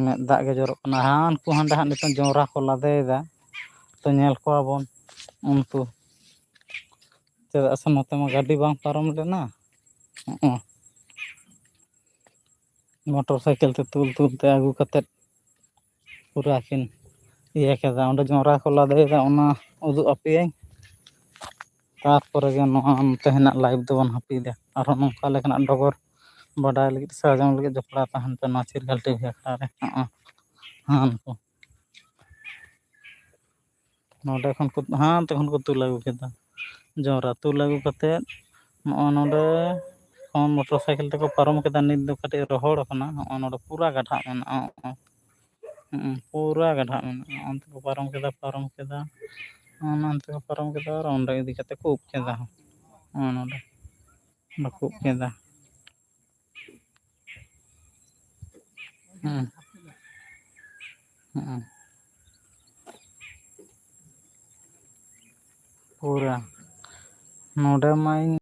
ᱢᱮᱫ ᱫᱟᱜ ᱜᱮ ᱡᱚᱨᱚᱜ ᱠᱟᱱᱟ᱾ ᱦᱟᱱᱠᱩ ᱦᱟᱸᱰᱮ ᱦᱟᱸᱜ ᱱᱤᱛᱚᱝ ᱡᱚᱸᱰᱨᱟ ᱠᱚ ᱞᱟᱫᱮᱭᱮᱫᱟ, ᱛᱚ ᱧᱮᱞ ᱠᱚᱣᱟ ᱵᱚᱱ ᱩᱱᱠᱩ, ᱪᱮᱫᱟᱜ ᱥᱮ ᱱᱚᱛᱮ ᱢᱟ ᱜᱟᱹᱰᱤ ᱵᱟᱝ ᱯᱟᱨᱚᱢ ᱞᱮᱱᱟ᱾ ᱦᱚᱸᱜᱼᱚ᱾ ᱢᱚᱴᱚᱨ ᱥᱟᱭᱠᱮᱞ ᱛᱮ ᱛᱩᱞ ᱛᱩᱞ ᱛᱮ ᱟᱹᱜᱩ ᱠᱟᱛᱮᱫ ᱯᱩᱨᱟᱹ ᱠᱤᱱ ᱤᱭᱟᱹ ᱠᱮᱫᱟ᱾ ᱚᱸᱰᱮ ᱡᱚᱸᱰᱨᱟ ᱠᱚ ᱞᱟᱫᱮᱭᱮᱫᱟ, ᱚᱱᱟ ᱩᱫᱩᱜ ᱟᱯᱮᱭᱟᱹᱧ᱾ ᱛᱟᱨᱯᱚᱨᱮ ᱜᱮ ᱱᱚᱣᱟ ᱛᱮᱦᱮᱧᱟᱜ live ᱫᱚᱵᱚᱱ ᱦᱟᱹᱯᱤᱫᱟ᱾ ᱟᱨᱦᱚᱸ ᱱᱚᱝᱠᱟ ᱞᱮᱠᱟᱱᱟᱜ ᱰᱚᱜᱚᱨ ᱵᱟᱰᱟᱭ ᱞᱟᱹᱜᱤᱫ ᱥᱮ ᱟᱸᱡᱚᱢ ᱞᱟᱹᱜᱤᱫ ᱡᱚᱯᱲᱟᱣ ᱛᱟᱦᱮᱱ ᱯᱮ ᱱᱚᱣᱟ ᱪᱤᱨᱜᱟᱹᱞ ᱴᱤᱵᱷᱤ ᱟᱠᱷᱲᱟ ᱨᱮ᱾ ᱦᱚᱸᱜᱼᱚ᱾ ᱦᱮᱸ, ᱱᱩᱠᱩ᱾ ᱱᱚᱰᱮ ᱠᱷᱚᱱ ᱠᱚ, ᱦᱟᱱᱛᱮ ᱠᱷᱚᱱ ᱠᱚ ᱛᱩᱞ ᱟᱹᱜᱩ ᱠᱮᱫᱟ ᱡᱚᱸᱰᱨᱟ᱾ ᱛᱩᱞ ᱟᱹᱜᱩ ᱠᱟᱛᱮᱫ ᱱᱚᱜᱼᱚ ᱱᱚᱰᱮ ᱠᱷᱚᱱ ᱢᱚᱴᱚᱨ ᱥᱟᱭᱠᱮᱞ ᱛᱮᱠᱚ ᱯᱟᱨᱚᱢ ᱠᱮᱫᱟ᱾ ᱱᱤᱛ ᱫᱚ ᱠᱟᱹᱴᱤᱡ ᱨᱚᱦᱚᱲ ᱠᱟᱱᱟ᱾ ᱱᱚᱜᱼᱚ ᱱᱚᱰᱮ ᱯᱩᱨᱟ ᱜᱟᱰᱷᱟᱜ ᱢᱮᱱᱟᱜᱼᱟ᱾ ᱦᱚᱸᱜᱼᱚ᱾ ᱦᱚᱸᱜᱼᱚ, ᱯᱩᱨᱟ ᱜᱟᱰᱷᱟᱜ ᱢᱮᱱᱟᱜᱼᱟ᱾ ᱚᱱᱛᱮ ᱠᱚ ᱯᱟᱨᱚᱢ ᱠᱮᱫᱟ, ᱯᱟᱨᱚᱢ ᱠᱮᱫᱟ᱾ ᱚᱱᱟ ᱚᱱᱛᱮ ᱠᱚ ᱯᱟᱨᱚᱢ ᱠᱮᱫᱟ ᱟᱨ ᱚᱸᱰᱮ ᱤᱫᱤ ᱠᱟᱛᱮ ᱠᱚ ᱩᱵ ᱠᱮᱫᱟ᱾ ᱱᱚᱜᱼᱚ ᱱᱚᱰᱮ ᱠᱚ ᱩᱵ ᱠᱮᱫᱟ᱾ ᱦᱩᱸ᱾ ᱦᱩᱸ᱾ ᱯᱩᱨᱟᱹ᱾ ᱱᱚᱰᱮ ᱢᱟ ᱤᱧ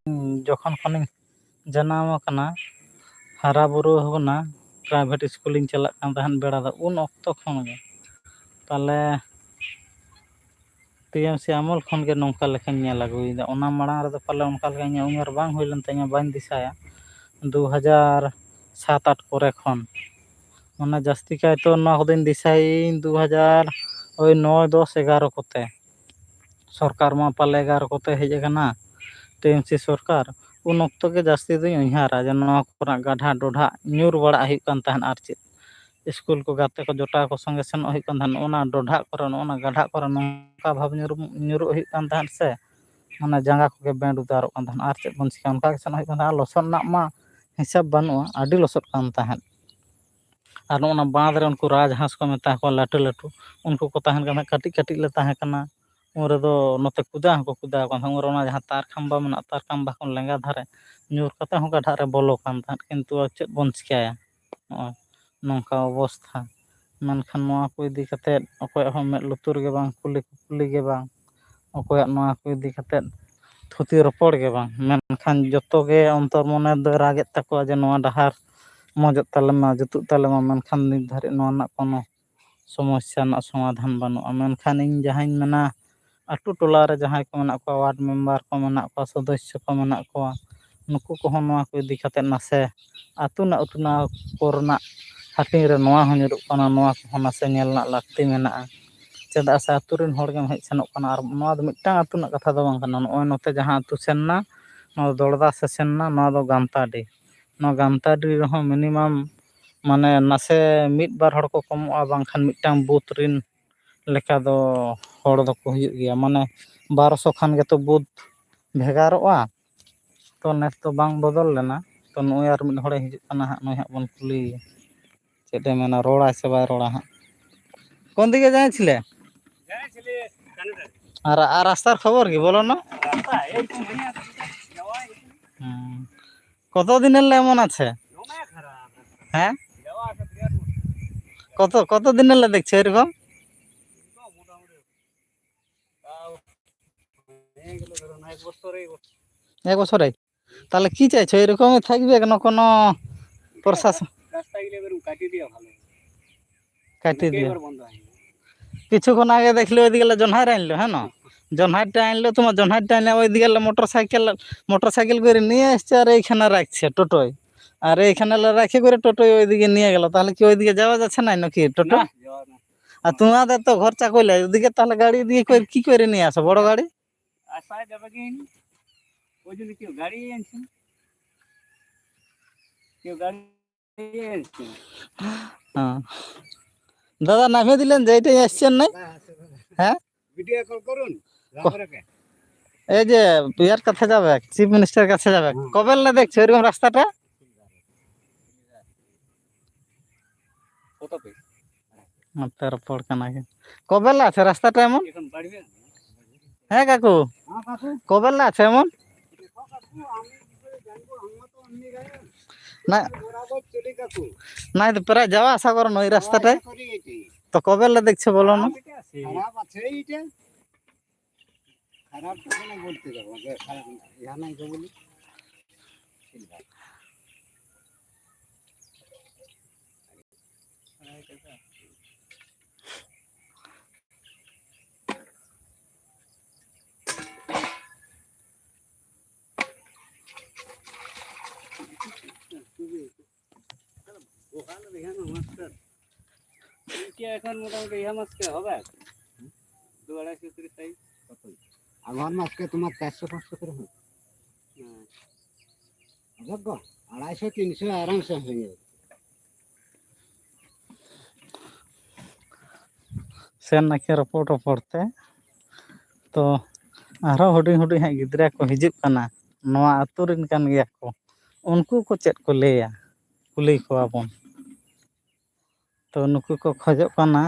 ᱡᱚᱠᱷᱚᱱ ᱠᱷᱚᱱᱤᱧ ᱡᱟᱱᱟᱢ ᱟᱠᱟᱱᱟ, ᱦᱟᱨᱟ ᱵᱩᱨᱩ ᱟᱠᱟᱱᱟ, private ᱥᱠᱩᱞᱤᱧ ᱪᱟᱞᱟᱜ ᱠᱟᱱ ᱛᱟᱦᱮᱸᱫ ᱵᱮᱲᱟ ᱫᱚ, ᱩᱱ ᱚᱠᱛᱚ ᱠᱷᱚᱱ ᱜᱮ᱾ ᱛᱟᱦᱞᱮ ᱴᱤ ᱮᱢ ᱥᱤ ᱟᱢᱚᱞ ᱠᱷᱚᱱ ᱜᱮ ᱱᱚᱝᱠᱟ ᱞᱮᱠᱟᱧ ᱧᱮᱞ ᱟᱹᱜᱩᱭᱮᱫᱟ᱾ ᱚᱱᱟ ᱢᱟᱲᱟᱝ ᱨᱮᱫᱚ ᱯᱟᱞᱮ ᱚᱱᱠᱟ ᱞᱮᱠᱟ ᱤᱧᱟᱹᱜ ᱩᱢᱮᱨ ᱵᱟᱝ ᱦᱩᱭ ᱞᱮᱱ ᱛᱤᱧᱟᱹ, ᱵᱟᱹᱧ ᱫᱤᱥᱟᱹᱭᱟ᱾ ᱫᱩ ᱦᱟᱡᱟᱨ ᱥᱟᱛ ᱟᱴ ᱠᱚᱨᱮ ᱠᱷᱚᱱ, ᱢᱟᱱᱮ, ᱡᱟᱹᱥᱛᱤ ᱠᱟᱭᱛᱮ ᱱᱚᱣᱟ ᱠᱚᱫᱚᱧ ᱫᱤᱥᱟᱹᱭᱟᱹᱧ ᱫᱩ ᱦᱟᱡᱟᱨ ᱳᱭ ᱱᱚᱭ, ᱫᱚᱥ, ᱮᱜᱟᱨᱚ ᱠᱚᱛᱮ᱾ ᱥᱚᱨᱠᱟᱨ ᱢᱟ ᱯᱟᱞᱮ ᱮᱜᱟᱨᱚ ᱠᱚᱛᱮ ᱦᱮᱡ ᱟᱠᱟᱱᱟ, ᱴᱤ ᱮᱢ ᱥᱤ ᱥᱚᱨᱠᱟᱨ᱾ ᱩᱱ ᱚᱠᱛᱚ ᱜᱮ ᱡᱟᱹᱥᱛᱤ ᱫᱚᱧ ᱩᱭᱦᱟᱹᱨᱟ ᱡᱮ ᱱᱚᱣᱟ ᱠᱚᱨᱮᱱᱟᱜ ᱜᱟᱰᱷᱟ ᱰᱚᱰᱷᱟᱜ ᱧᱩᱨ ᱵᱟᱲᱟᱜ ᱦᱩᱭᱩᱜ ᱠᱟᱱ ᱛᱟᱦᱮᱸᱫ᱾ ᱟᱨ ᱪᱮᱫ, ᱥᱠᱩᱞ ᱠᱚ ᱜᱟᱛᱮ ᱠᱚ ᱡᱚᱴᱟᱣ ᱠᱚ ᱥᱚᱸᱜᱮ ᱥᱮᱱᱚᱜ ᱦᱩᱭᱩᱜ ᱠᱟᱱ ᱛᱟᱦᱮᱸᱫ, ᱚᱱᱟ ᱰᱚᱰᱷᱟᱜ ᱠᱚᱨᱮ, ᱚᱱᱟ ᱜᱟᱰᱷᱟᱜ ᱠᱚᱨᱮ ᱱᱚᱝᱠᱟ ᱵᱷᱟᱵᱽ ᱧᱩᱨ-, ᱧᱩᱨᱩᱜ ᱦᱩᱭᱩᱜ ᱠᱟᱱ ᱛᱟᱦᱮᱸᱫ ᱥᱮ, ᱢᱟᱱᱮ, ᱡᱟᱸᱜᱟ ᱠᱚᱜᱮ ᱵᱮᱸᱰ ᱩᱛᱟᱹᱨᱚᱜ ᱠᱟᱱ ᱛᱟᱦᱮᱸᱫ᱾ ᱟᱨ ᱪᱮᱫ ᱵᱚᱱ ᱪᱤᱠᱟᱹᱭᱟ, ᱚᱱᱠᱟ ᱜᱮ ᱥᱮᱱᱚᱜ ᱦᱩᱭᱩᱜ ᱠᱟᱱ ᱛᱟᱦᱮᱸᱫ᱾ ᱟᱨ ᱞᱚᱥᱚᱫ ᱨᱮᱱᱟᱜ ᱢᱟ ᱦᱤᱥᱟᱹᱵ ᱵᱟᱹᱱᱩᱜᱼᱟ, ᱟᱹᱰᱤ ᱞᱚᱥᱚᱫ ᱠᱟᱱ ᱛᱟᱦᱮᱸᱫ᱾ ᱟᱨ ᱱᱚᱜᱼᱚ ᱱᱟ ᱵᱟᱸᱫᱽ ᱨᱮ ᱩᱱᱠᱩ ᱨᱟᱡᱽ ᱦᱟᱸᱥ ᱠᱚ ᱢᱮᱛᱟ ᱠᱚᱣᱟ, ᱞᱟᱹᱴᱩ ᱞᱟᱹᱴᱩ, ᱩᱱᱠᱩ ᱠᱚ ᱛᱟᱦᱮᱱ ᱠᱟᱱ ᱛᱟᱦᱮᱸᱫ, ᱠᱟᱹᱴᱤᱡ ᱠᱟᱹᱴᱤᱡ ᱞᱮ ᱛᱟᱦᱮᱸ ᱠᱟᱱᱟ᱾ ᱩᱱ ᱨᱮᱫᱚ ᱱᱚᱛᱮ ᱠᱩᱫᱟ ᱦᱚᱸᱠᱚ ᱠᱩᱫᱟ ᱟᱠᱟᱱ ᱛᱟᱦᱮᱸᱫ᱾ ᱩᱱ ᱨᱮ ᱚᱱᱟ ᱡᱟᱦᱟᱸ ᱛᱟᱨ ᱠᱷᱟᱢᱵᱟ ᱢᱮᱱᱟᱜᱼᱟ, ᱛᱟᱨ ᱠᱷᱟᱢᱵᱟ ᱠᱷᱚᱱ ᱞᱮᱸᱜᱟ ᱫᱷᱟᱨᱮ ᱧᱩᱨ ᱠᱟᱛᱮ ᱦᱚᱸ ᱜᱟᱰᱷᱟᱜ ᱨᱮ ᱵᱚᱞᱚ ᱠᱟᱱ ᱛᱟᱦᱮᱸᱫ᱾ ᱠᱤᱱᱛᱩ ᱟᱨ ᱪᱮᱫ ᱵᱚᱱ ᱪᱤᱠᱟᱹᱭᱟ, ᱱᱚᱜᱼᱚᱭ ᱱᱚᱝᱠᱟ ᱚᱵᱚᱥᱛᱷᱟ᱾ ᱢᱮᱱᱠᱷᱟᱱ ᱱᱚᱣᱟ ᱠᱚ ᱤᱫᱤ ᱠᱟᱛᱮ ᱚᱠᱚᱭᱟᱜ ᱦᱚᱸ ᱢᱮᱫ ᱞᱩᱛᱩᱨ ᱜᱮ ᱵᱟᱝ, ᱠᱩᱞᱤ ᱠᱩᱯᱞᱤ ᱜᱮ ᱵᱟᱝ, ᱚᱠᱚᱭᱟᱜ ᱱᱚᱣᱟ ᱠᱚ ᱤᱫᱤ ᱠᱟᱛᱮ ᱛᱷᱩᱛᱤ ᱨᱚᱯᱚᱲ ᱜᱮ ᱵᱟᱝ᱾ ᱢᱮᱱᱠᱷᱟᱱ ᱡᱚᱛᱚ ᱜᱮ ᱚᱱᱛᱚᱨ ᱢᱚᱱᱮ ᱫᱚᱭ ᱨᱟᱜᱮᱫ ᱛᱟᱠᱚᱣᱟ ᱡᱮ ᱱᱚᱣᱟ ᱰᱟᱦᱟᱨ ᱢᱚᱡᱚᱜ ᱛᱟᱞᱮ ᱢᱟ, ᱡᱩᱛᱩᱜ ᱛᱟᱞᱮ ᱢᱟ, ᱢᱮᱱᱠᱷᱟᱱ ᱱᱤᱛ ᱫᱷᱟᱹᱨᱤᱡ ᱱᱚᱣᱟ ᱨᱮᱱᱟᱜ ᱠᱳᱱᱳ ᱥᱚᱢᱚᱥᱥᱟ ᱨᱮᱱᱟᱜ ᱥᱚᱢᱟᱫᱷᱟᱱ ᱵᱟᱹᱱᱩᱜᱼᱟ᱾ ᱢᱮᱱᱠᱷᱟᱱ ᱤᱧ ᱡᱟᱦᱟᱸᱧ ᱢᱮᱱᱟ, ᱟᱹᱛᱩ ᱴᱚᱞᱟ ᱨᱮ ᱡᱟᱦᱟᱸᱭ ᱠᱚ ᱢᱮᱱᱟᱜ ᱠᱚᱣᱟ, ᱣᱟᱨᱰ ᱢᱮᱢᱵᱟᱨ ᱠᱚ ᱢᱮᱱᱟᱜ ᱠᱚᱣᱟ, ᱥᱚᱫᱚᱥᱥᱚ ᱠᱚ ᱢᱮᱱᱟᱜ ᱠᱚᱣᱟ, ᱱᱩᱠᱩ ᱠᱚᱦᱚᱸ ᱱᱚᱣᱟ ᱠᱚ ᱤᱫᱤ ᱠᱟᱛᱮ ᱱᱟᱥᱮ ᱟᱹᱛᱩ ᱨᱮᱱᱟᱜ ᱩᱛᱱᱟᱹᱣ ᱠᱚᱨᱮᱱᱟᱜ ᱦᱟᱹᱴᱤᱧ ᱨᱮ ᱱᱚᱣᱟ ᱦᱚᱸ ᱧᱩᱨᱩᱜ ᱠᱟᱱᱟ, ᱱᱚᱣᱟ ᱠᱚᱦᱚᱸ ᱱᱟᱥᱮ ᱧᱮᱞ ᱨᱮᱱᱟᱜ ᱞᱟᱹᱠᱛᱤ ᱢᱮᱱᱟᱜᱼᱟ᱾ ᱪᱮᱫᱟᱜ ᱥᱮ ᱟᱹᱛᱩ ᱨᱮᱱ ᱦᱚᱲ ᱜᱮᱢ ᱦᱮᱡ ᱥᱮᱱᱚᱜ ᱠᱟᱱᱟ, ᱟᱨ ᱱᱚᱣᱟ ᱫᱚ ᱢᱤᱫᱴᱟᱝ ᱟᱹᱛᱩ ᱨᱮᱱᱟᱜ ᱠᱟᱛᱷᱟ ᱫᱚ ᱵᱟᱝ ᱠᱟᱱᱟ᱾ ᱱᱚᱜᱼᱚᱭ ᱱᱚᱛᱮ ᱡᱟᱦᱟᱸ ᱟᱹᱛᱩ ᱥᱮᱱ ᱮᱱᱟ, ᱱᱚᱣᱟ ᱫᱚ ᱫᱚᱲᱫᱟ ᱥᱮ ᱥᱮᱱ ᱮᱱᱟ, ᱱᱚᱣᱟ ᱫᱚ ᱜᱟᱱᱛᱟᱰᱤ᱾ ᱱᱚᱣᱟ ᱜᱟᱱᱛᱟᱰᱤ ᱨᱮᱦᱚᱸ minimum, ᱢᱟᱱᱮ, ᱱᱟᱥᱮ ᱢᱤᱫ ᱵᱟᱨ ᱦᱚᱲ ᱠᱚ ᱠᱚᱢᱚᱜᱼᱟ, ᱵᱟᱝᱠᱷᱟᱱ ᱢᱤᱫᱴᱟᱝ ᱵᱩᱛᱷ ᱨᱮᱱ ᱞᱮᱠᱟ ᱫᱚ ᱦᱚᱲ ᱫᱚᱠᱚ ᱦᱩᱭᱩᱜ ᱜᱮᱭᱟ᱾ ᱢᱟᱱᱮ, ᱵᱟᱨᱚᱥᱚ ᱠᱷᱟᱱ ᱜᱮᱛᱚ ᱵᱩᱛᱷ ᱵᱷᱮᱜᱟᱨᱚᱜᱼᱟ᱾ ᱛᱚ, ᱱᱮᱥ ᱫᱚ ᱵᱟᱝ ᱵᱚᱫᱚᱞ ᱞᱮᱱᱟ᱾ ᱛᱚ, ᱱᱩᱜᱼᱩᱭ ᱟᱨ ᱢᱤᱫ ᱦᱚᱲᱮ ᱦᱤᱡᱩᱜ ᱠᱟᱱᱟ ᱦᱟᱸᱜ, ᱱᱩᱭ ᱦᱟᱸᱜ ᱵᱚᱱ ᱠᱩᱞᱤᱭᱮᱭᱟ ᱪᱮᱫ ᱮ ᱢᱮᱱᱟ, ᱨᱚᱲᱟᱭ ᱥᱮ ᱵᱟᱭ ᱨᱚᱲᱟ ᱦᱟᱸᱜ᱾ ᱠᱚᱱ ᱫᱤᱠᱮ ᱡᱟᱭᱮᱸ ᱪᱷᱤᱞᱮ? ᱟᱨ, ᱟᱨ ᱨᱟᱥᱛᱟᱨ ᱠᱷᱚᱵᱚᱨ ᱠᱤ? ᱵᱚᱞᱚ ᱱᱟ? ᱦᱩᱸ᱾ কত দিনের লেমন আছে? হ্যাঁ? কত, কত দিনের লে দেখছো এরকম? এক বছরে। তাহলে কি চাইছো, এরকমই থাকবে না কোনো প্রশাসন? রাস্তাগুলো এবার কাটিয়ে দিয়ে ভালো। কাটিয়ে দিয়ে। এবার বন্ধ হয়নি। কিছুক্ষণ আগে দেখলে ওইদিকে জনহার আনলো, হ্যাঁ না? জনহারটা আনলো, তোমার জনহারটা আনলে ওইদিকে মোটর সাইকেল, মোটর সাইকেল করে নিয়ে আসছে আর এইখানে রাখছে টোটোয়। আর এইখানে লা-, রাখে করে টোটোয় ওইদিকে নিয়ে গেল। তাহলে কি ওইদিকে যাওয়া যাচ্ছে না নাকি টোটো? না, যাওয়া না। আর তোমাদের তো ঘর চাকইলে, ওইদিকে তাহলে গাড়ি দিয়ে করে কি করে নিয়ে আসো, বড় গাড়ি? আশা যাবে কি? ওই জন্য কেউ গাড়ি আনছে না। কেউ গাড়ি আনছে না। হ্যাঁ। দাদা, নামিয়ে দিলেন যে এইটাই এসছেন নাই? হ্যাঁ? ভিডিও কল করুন। ক-, রাখো, রাখো। এই যে ইয়ার কাছে যাবে, চিফ মিনিস্টার কাছে যাবে। হুম। কবে লে দেখছো এরকম রাস্তাটা? কত পেজ? ᱱᱚᱛᱮ ᱨᱚᱯᱚᱲ ᱠᱟᱱᱟ ᱜᱮ᱾ ᱠᱚᱵᱮᱞᱟ ᱥᱮ ᱨᱟᱥᱛᱟ ᱴᱟ ᱮᱢᱚᱱ? ᱦᱮᱸ ᱠᱟᱠᱩ? ᱦᱮᱸ ᱠᱟᱠᱩ? ᱠᱚᱵᱮᱞᱟ ᱥᱮ ᱮᱢᱚᱱ? ᱱᱟ, ᱵᱚᱨᱟᱵᱚᱨ ᱪᱚᱞᱮ ᱠᱟᱠᱩ। ᱱᱟᱭ ᱛᱚ ᱯᱨᱟᱭ ᱡᱟᱣᱟ ᱟᱥᱟ ᱠᱚᱨᱮ ᱱᱚᱭ ᱨᱟᱥᱛᱟ ᱴᱟ। ᱛᱚ ᱠᱚᱵᱮᱞᱟ ᱫᱮᱠᱷᱪᱷᱮ ᱵᱚᱞᱚ ᱱᱟ। ᱠᱷᱟᱨᱟᱯ ᱟᱪᱷᱮ ᱤᱴᱟ। খারাপ তো কোনো বলতে যাবো, যে খারাপ না, ইহা নাই তো বলি। বহাল রেহান মাস্টার। ইনকে এখন মোটামুটি ইহা মাসকে হবে? দু আড়াইশো করে সাইজ। কত? আবার মাসকে তোমার চারশো পাঁচশো করে হবে। হ্যাঁ। দেখো, আড়াইশো তিনশো আরামসে হয়ে যাবে। ᱥᱮᱱ ᱱᱟᱠᱤᱱ ᱨᱚᱯᱚᱲ ᱨᱚᱯᱚᱲ ᱛᱮ᱾ ᱛᱚ ᱟᱨᱦᱚᱸ ᱦᱩᱰᱤᱧ ᱦᱩᱰᱤᱧ ᱦᱟᱸᱜ ᱜᱤᱫᱽᱨᱟᱹ ᱠᱚ ᱦᱤᱡᱩᱜ ᱠᱟᱱᱟ, ᱱᱚᱣᱟ ᱟᱹᱛᱩ ᱨᱮᱱ ᱠᱟᱱ ᱜᱮᱭᱟ ᱠᱚ, ᱩᱱᱠᱩ ᱠᱚ ᱪᱮᱫ ᱠᱚ ᱞᱟᱹᱭᱟ, ᱠᱩᱞᱤ ᱠᱚᱣᱟ ᱵᱚᱱ᱾ ᱛᱚ ᱱᱩᱠᱩ ᱠᱚ ᱠᱷᱚᱡᱚᱜ ᱠᱟᱱᱟ,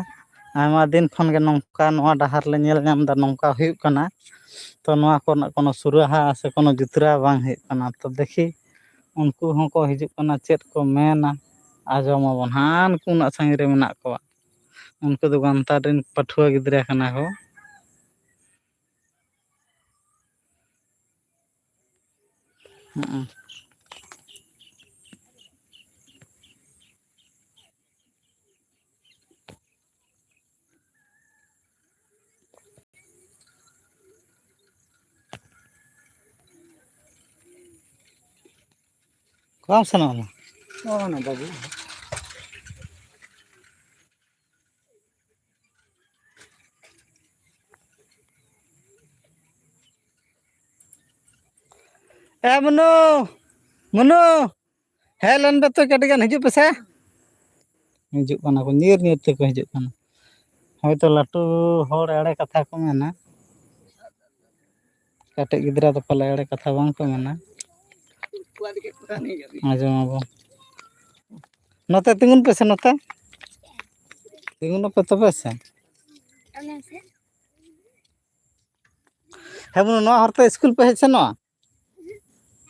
ᱟᱭᱢᱟ ᱫᱤᱱ ᱠᱷᱚᱱ ᱜᱮ ᱱᱚᱝᱠᱟ ᱱᱚᱣᱟ ᱰᱟᱦᱟᱨ ᱞᱮ ᱧᱮᱞ ᱧᱟᱢ ᱮᱫᱟ, ᱱᱚᱝᱠᱟ ᱦᱩᱭᱩᱜ ᱠᱟᱱᱟ, ᱛᱚ ᱱᱚᱣᱟ ᱠᱚᱨᱮᱱᱟᱜ ᱠᱳᱱᱳ ᱥᱩᱨᱟᱦᱟ ᱥᱮ ᱠᱳᱱᱳ ᱡᱩᱛᱨᱟᱣ ᱵᱟᱝ ᱦᱩᱭᱩᱜ ᱠᱟᱱᱟ᱾ ᱛᱚ ᱫᱮᱠᱷᱤ ᱩᱱᱠᱩ ᱦᱚᱸᱠᱚ ᱦᱤᱡᱩᱜ ᱠᱟᱱᱟ, ᱪᱮᱫ ᱠᱚ ᱢᱮᱱᱟ, ᱟᱸᱡᱚᱢᱟᱵᱚᱱ ᱦᱟᱸᱜ᱾ ᱱᱩᱠᱩ ᱩᱱᱟᱹᱜ ᱥᱟᱺᱜᱤᱧ ᱨᱮ ᱢᱮᱱᱟᱜ ᱠᱚᱣᱟ, ᱩᱱᱠᱩ ᱫᱚ ᱜᱟᱱᱛᱟᱲ ᱨᱮᱱ ᱯᱟᱹᱴᱷᱩᱣᱟᱹ ᱜᱤᱫᱽᱨᱟᱹ ᱠᱟᱱᱟ ᱠᱚ᱾ ᱦᱩᱸ᱾ ᱵᱟᱢ ᱥᱮᱱᱚᱜ ᱟᱢ? ᱚᱱᱟ ᱵᱟᱹᱵᱩ᱾ ᱮ ᱢᱩᱱᱩ, ᱢᱩᱱᱩ, ᱦᱮᱡ ᱞᱮᱱ ᱯᱮ ᱛᱚ, ᱠᱟᱹᱴᱤᱡ ᱜᱟᱱ ᱦᱤᱡᱩᱜ ᱯᱮᱥᱮ᱾ ᱦᱤᱡᱩᱜ ᱠᱟᱱᱟ ᱠᱚ, ᱧᱤᱨ ᱧᱤᱨ ᱛᱮᱠᱚ ᱦᱤᱡᱩᱜ ᱠᱟᱱᱟ᱾ ᱦᱳᱭᱛᱳ ᱞᱟᱹᱴᱩ ᱦᱚᱲ ᱮᱲᱮ ᱠᱟᱛᱷᱟ ᱠᱚ ᱢᱮᱱᱟ, ᱠᱟᱹᱴᱤᱡ ᱜᱤᱫᱽᱨᱟᱹ ᱫᱚ ᱯᱟᱞᱮ ᱮᱲᱮ ᱠᱟᱛᱷᱟ ᱵᱟᱝ ᱠᱚ ᱢᱮᱱᱟ᱾ ᱟᱸᱡᱚᱢ ᱟᱵᱚ᱾ ᱱᱚᱛᱮ ᱛᱤᱸᱜᱩᱱ ᱯᱮ ᱥᱮ, ᱱᱚᱛᱮ ᱛᱤᱸᱜᱩᱱ ᱯᱮ ᱛᱚᱵᱮ ᱥᱮ᱾ ᱦᱮᱸ ᱵᱟᱹᱵᱩ, ᱱᱚᱣᱟ ᱦᱚᱨᱛᱮ ᱥᱠᱩᱞ ᱯᱮ ᱦᱮᱡ ᱥᱮᱱᱚᱜᱼᱟ?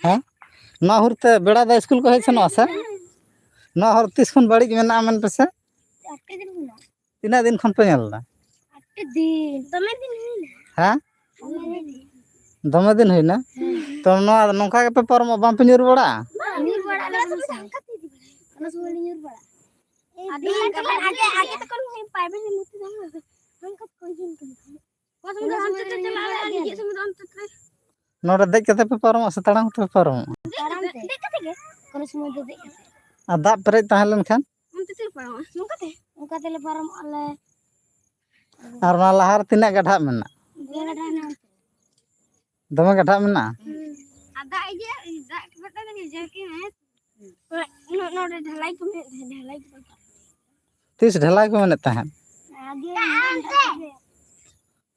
ᱦᱮᱸ? ᱱᱚᱣᱟ ᱦᱚᱨᱛᱮ ᱵᱮᱲᱟ ᱫᱚ ᱥᱠᱩᱞ ᱠᱚ ᱦᱮᱡ ᱥᱮᱱᱚᱜᱼᱟ ᱥᱮ? ᱱᱚᱣᱟ ᱦᱚᱨ ᱛᱤᱥ ᱠᱷᱚᱱ ᱵᱟᱹᱲᱤᱡ ᱢᱮᱱᱟᱜᱼᱟ ᱢᱮᱱ ᱯᱮᱥᱮ? ᱟᱹᱰᱤ ᱫᱤᱱ ᱠᱷᱚᱱᱟᱜ᱾ ᱛᱤᱱᱟᱹᱜ ᱫᱤᱱ ᱠᱷᱚᱱ ᱯᱮ ᱧᱮᱞ ᱮᱫᱟ? ᱟᱹᱰᱤ ᱫᱤᱱ᱾ ᱫᱚᱢᱮ ᱫᱤᱱ ᱦᱩᱭᱱᱟ᱾ ᱦᱮᱸ? ᱫᱚᱢᱮ ᱫᱤᱱ᱾ ᱫᱚᱢᱮ ᱫᱤᱱ ᱦᱩᱭᱱᱟ? ᱦᱮᱸ᱾ ᱛᱚ, ᱱᱚᱣᱟ ᱱᱚᱝᱠᱟ ᱜᱮᱯᱮ ᱯᱟᱨᱚᱢᱚᱜᱼᱟ, ᱵᱟᱝ ᱯᱮ ᱧᱩᱨ ᱵᱟᱲᱟᱜᱼᱟ? ᱵᱟᱝ, ᱧᱩᱨ ᱵᱟᱲᱟᱜ ᱟᱞᱮ ᱥᱚᱢᱚᱭ᱾ ᱚᱱᱟ ᱥᱚᱢᱚᱭ ᱞᱮ ᱧᱩᱨ ᱵᱟᱲᱟᱜᱼᱟ᱾ ᱟᱹᱰᱤ ᱫᱤᱱ ᱠᱷᱚᱱ ᱟᱜᱮ, ᱟᱜᱮ ᱛᱚᱠᱷᱚᱱ ᱯᱨᱟᱭᱵᱷᱮᱴ ᱨᱮ ᱵᱷᱚᱨᱛᱤ ᱛᱟᱦᱮᱸ ᱠᱟᱱᱟ᱾ ᱚᱱᱠᱟ ᱠᱚ ᱤᱫᱤ ᱠᱟᱱᱟ᱾ ᱚᱱᱟ ᱥᱚᱢᱚᱭ ᱫᱚ ᱦᱟᱱᱛᱮ ᱛᱮ ᱪᱟᱞᱟᱜ ᱟᱞᱮ, ᱦᱤᱡᱩᱜ ᱥᱚᱢᱚᱭ ᱫᱚ ᱦᱟᱱᱛᱮ ᱛᱮ᱾ ᱱᱚᱰᱮ ᱫᱮᱡ ᱠᱟᱛᱮ ᱯᱮ ᱯᱟᱨᱚᱢᱚᱜᱼᱟ ᱥᱮ ᱛᱟᱲᱟᱢ ᱠᱟᱛᱮ ᱯᱮ ᱯᱟᱨᱚᱢᱚᱜᱼᱟ? ᱛᱟᱲᱟᱢ ᱛᱮ᱾ ᱫᱮᱡ ᱠᱟᱛᱮ ᱜᱮ᱾ ᱠᱳᱱᱳ ᱥᱚᱢᱚᱭ ᱫᱚ ᱫᱮᱡ ᱠᱟᱛᱮ᱾ ᱟᱨ ᱫᱟᱜ ᱯᱮᱨᱮᱡ ᱛᱟᱦᱮᱸ ᱞᱮᱱᱠᱷᱟᱱ? ᱚᱱᱛᱮ ᱛᱮᱞᱮ ᱯᱟᱨᱚᱢᱚᱜᱼᱟ, ᱱᱚᱝᱠᱟ ᱛᱮ᱾ ᱚᱱᱠᱟ ᱛᱮᱞᱮ ᱯᱟᱨᱚᱢᱚᱜᱼᱟ ᱞᱮ᱾ ᱟᱨ ᱚᱱᱟ ᱞᱟᱦᱟ ᱨᱮ ᱛᱤᱱᱟᱹᱜ ᱜᱟᱰᱷᱟᱜ ᱢᱮᱱᱟᱜᱼᱟ? ᱫᱚᱢᱮ ᱜᱟᱰᱷᱟᱜ ᱢᱮᱱᱟᱜᱼᱟ᱾ ᱦᱩᱸ᱾ ᱟᱨ ᱫᱟᱜ ᱤᱭᱟᱹ, ᱫᱟᱜ ᱢᱤᱫᱴᱟᱝ ᱡᱟᱹᱨᱠᱤ ᱢᱮ᱾ ᱱᱚ-, ᱱᱚᱰᱮ ᱰᱷᱟᱞᱟᱭ ᱠᱚ ᱢᱮᱱᱟᱜ ᱛᱟᱦᱮᱸᱫ, ᱰᱷᱟᱞᱟᱭ ᱠᱚ᱾ ᱛᱤᱥ ᱰᱷᱟᱞᱟᱭ ᱠᱚ ᱢᱮᱱᱮᱫ ᱛᱟᱦᱮᱸᱫ? ᱟᱜᱮ ᱢᱮᱱᱟᱜ ᱛᱟᱦᱮᱸᱫ᱾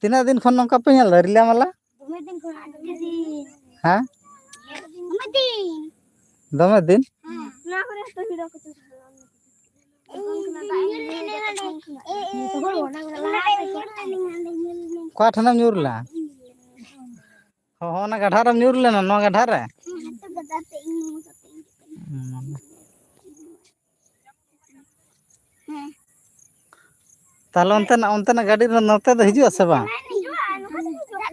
ᱛᱤᱱᱟᱹᱜ ᱫᱤᱱ ᱠᱷᱚᱱ ᱱᱚᱝᱠᱟ ᱯᱮ ᱧᱮᱞ ᱮᱫᱟ ᱨᱤᱞᱟᱹᱢᱟᱞᱟ? ᱫᱚᱢᱮ ᱫᱤᱱ ᱠᱷᱚᱱ, ᱟᱹᱰᱤ ᱫᱤᱱ᱾ ᱦᱮᱸ? ᱫᱚᱢᱮ ᱫᱤᱱ᱾ ᱫᱚᱢᱮ ᱫᱤᱱ? ᱦᱮᱸ, ᱱᱚᱣᱟ ᱠᱚᱨᱮ ᱦᱚᱸᱛᱚ ᱦᱤᱲᱟᱹ ᱠᱚ ᱪᱟᱥ ᱠᱟᱱᱟ᱾ ᱚᱠᱟ ᱴᱷᱮᱱᱮᱢ ᱧᱩᱨ ᱞᱮᱱᱟ? ᱦᱚᱸ, ᱦᱚᱸ, ᱚᱱᱟ ᱜᱟᱰᱷᱟ ᱨᱮᱢ ᱧᱩᱨ ᱞᱮᱱᱟ, ᱱᱚᱣᱟ ᱜᱟᱰᱷᱟ ᱨᱮ? ᱦᱩᱸ᱾ ᱛᱟᱦᱞᱮ ᱚᱱᱛᱮᱱᱟᱜ, ᱚᱱᱛᱮᱱᱟᱜ ᱜᱟᱹᱰᱤ ᱫᱚ ᱱᱚᱛᱮ ᱫᱚ ᱦᱤᱡᱩᱜᱼᱟ ᱥᱮ ᱵᱟᱝ? ᱦᱤᱡᱩᱜᱼᱟ, ᱱᱚᱝᱠᱟ ᱛᱮ ᱦᱤᱡᱩᱜᱼᱟ᱾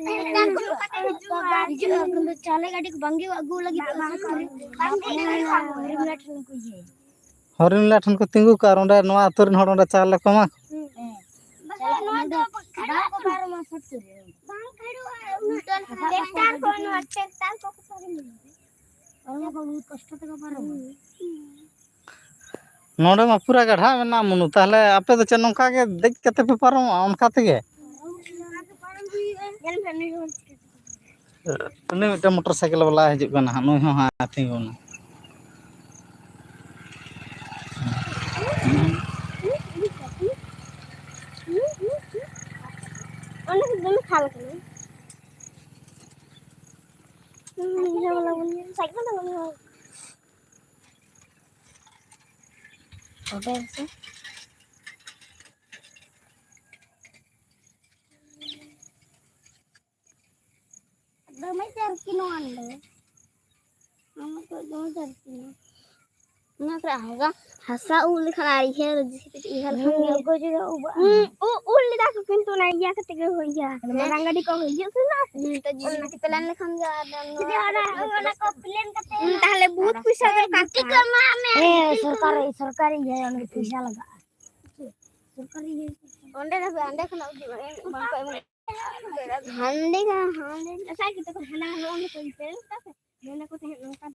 ᱦᱤᱡᱩᱜᱼᱟ, ᱦᱤᱡᱩᱜᱼᱟ, ᱦᱤᱡᱩᱜᱼᱟ᱾ ᱟᱞᱮ ᱜᱟᱹᱰᱤ ᱠᱚ ᱵᱟᱝᱜᱮ ᱟᱹᱜᱩ ᱞᱟᱹᱜᱤᱫ ᱵᱟᱝ, ᱵᱟᱝ, ᱵᱟᱝ, ᱵᱟᱝ, ᱦᱚᱨᱤᱢᱞᱟ ᱴᱷᱮᱱ ᱠᱚ ᱤᱭᱟᱹᱭᱟ᱾ ᱦᱚᱨᱤᱢᱞᱟ ᱴᱷᱮᱱ ᱠᱚ ᱛᱤᱸᱜᱩ ᱠᱚᱜᱼᱟ ᱟᱨ ᱚᱸᱰᱮ ᱱᱚᱣᱟ ᱟᱹᱛᱩ ᱨᱮᱱ ᱦᱚᱲ ᱚᱸᱰᱮ ᱪᱟ ᱞᱮ ᱠᱚ ᱮᱢᱟ ᱠᱚ᱾ ᱦᱮᱸ᱾ ᱵᱟᱠᱷᱟᱡ ᱱᱚᱣᱟ ᱫᱚ ᱵᱟᱝ ᱠᱚ ᱯᱟᱨᱚᱢᱟ ᱥᱚᱛᱛᱚᱨ ᱨᱮ᱾ ᱵᱟᱝ ᱠᱷᱟᱹᱲᱩᱜᱼᱟ, ᱩᱱᱟᱹᱜ ᱴᱨᱟᱠᱴᱟᱨ ᱠᱚ, ᱱᱚᱣᱟ ᱴᱨᱟᱠᱴᱟᱨ ᱠᱚ ᱯᱟᱨᱚᱢᱟ᱾ ᱦᱚᱲᱢᱚ ᱠᱚ ᱵᱚᱦᱩᱛ ᱠᱚᱥᱴᱚ ᱛᱮᱠᱚ ᱯᱟᱨᱚᱢᱟ᱾ ᱱᱚᱰᱮ ᱢᱟ ᱯᱩᱨᱟᱹ ᱜᱟᱰᱷᱟ ᱢᱮᱱᱟᱜᱼᱟ ᱢᱩᱱᱩ, ᱛᱟᱦᱞᱮ ᱟᱯᱮ ᱫᱚ ᱪᱮᱫ ᱱᱚᱝᱠᱟ ᱜᱮ ᱫᱮᱡ ᱠᱟᱛᱮ ᱯᱮ ᱯᱟᱨᱚᱢᱚᱜᱼᱟ ᱚᱱᱠᱟ ᱛᱮᱜᱮ? ᱧᱮᱞ ᱢᱮ, ᱱᱩᱭ ᱦᱚᱸ᱾ ᱩᱱᱤ ᱢᱤᱫᱴᱟᱝ ᱢᱚᱴᱚᱨ ᱥᱟᱭᱠᱮᱞ ᱵᱟᱞᱟ ᱦᱤᱡᱩᱜ ᱠᱟᱱᱟ ᱦᱟᱸᱜ, ᱱᱩᱭ ᱦᱚᱸ ᱦᱟᱸᱜ ᱛᱤᱸᱜᱩᱱᱟ᱾ ᱚᱸᱰᱮ ᱫᱚ ᱫᱚᱢᱮ ᱠᱷᱟᱞ ᱠᱟᱱᱟ᱾ ᱦᱩᱸ, ᱥᱟᱭᱠᱮᱞ ᱫᱚ ᱵᱟᱹᱱᱩᱜᱼᱟ᱾ ᱛᱚᱵᱮ ᱥᱮ᱾ ᱫᱚᱢᱮ ᱪᱟᱨᱠᱤ ᱱᱚᱣᱟ ᱫᱚ᱾ ᱱᱚᱣᱟ ᱫᱚ ᱫᱚᱢᱮ ᱪᱟᱨᱠᱤ᱾ ᱚᱱᱟ ᱠᱚᱨᱮ ᱦᱟᱥᱟ, ᱦᱟᱥᱟ ᱩᱵ ᱞᱮᱠᱷᱟᱱ ᱟᱨ ᱤᱭᱟᱹ, ᱤᱭᱟᱹ ᱞᱮᱠᱷᱟᱱ ᱜᱮ᱾ ᱦᱩᱸ, ᱩᱵ ᱩᱞ ᱞᱮᱫᱟ ᱠᱚ, ᱠᱤᱱᱛᱩ ᱚᱱᱟ ᱤᱭᱟᱹ ᱠᱟᱛᱮ ᱜᱮ ᱦᱩᱭ ᱜᱮᱭᱟ᱾ ᱦᱮᱸ᱾ ᱢᱟᱨᱟᱝ ᱜᱟᱹᱰᱤ ᱠᱚ ᱦᱤᱡᱩᱜ ᱥᱮ ᱵᱟᱝ? ᱦᱩᱸ, ᱛᱚ ᱡᱩᱫᱤ ᱯᱞᱮᱱ ᱞᱮᱠᱷᱟᱱ ᱜᱮ ᱟᱨ ᱱᱚᱣᱟ ᱡᱩᱫᱤ ᱚᱱᱟ, ᱚᱱᱟ ᱠᱚ ᱯᱞᱮᱱ ᱠᱟᱛᱮ ᱦᱩᱸ, ᱛᱟᱦᱞᱮ ᱵᱚᱦᱩᱛ ᱯᱚᱭᱥᱟ ᱫᱚᱨᱠᱟᱨ ᱜᱩᱴᱤ ᱠᱚ ᱠᱟᱱᱟ᱾ ᱮᱢᱟᱜ ᱢᱮ, ᱦᱮᱸ, ᱜᱩᱴᱤ ᱠᱚ᱾ ᱥᱚᱨᱠᱟᱨᱤ, ᱥᱚᱨᱠᱟᱨᱤ ᱤᱭᱟᱹ, ᱚᱸᱰᱮ ᱯᱚᱭᱥᱟ ᱞᱟᱜᱟᱜᱼᱟ᱾ ᱥᱚᱨᱠᱟᱨᱤ ᱤᱭᱟᱹ᱾ ᱚᱸᱰᱮ ᱫᱷᱟᱹᱵᱤᱡ, ᱚᱸᱰᱮ ᱠᱷᱚᱱᱟᱜ ᱩᱫᱩᱜ ᱢᱮ, ᱵᱟᱝ ᱠᱚ ᱮᱢᱚᱜ᱾ ᱦᱟᱸᱰᱮ ᱜᱮ, ᱦᱟᱸᱰᱮ᱾ ᱟᱪᱪᱷᱟ, ᱠᱤᱱᱛᱩ ᱦᱟᱱᱟ ᱦᱚᱸ ᱚᱸᱰᱮ ᱠᱚ ᱤᱫᱤ ᱠᱟᱜᱼᱟ᱾ ᱢᱮᱱᱟ ᱠᱚ ᱛᱟᱦᱮᱸᱫ ᱱᱚᱝᱠᱟ᱾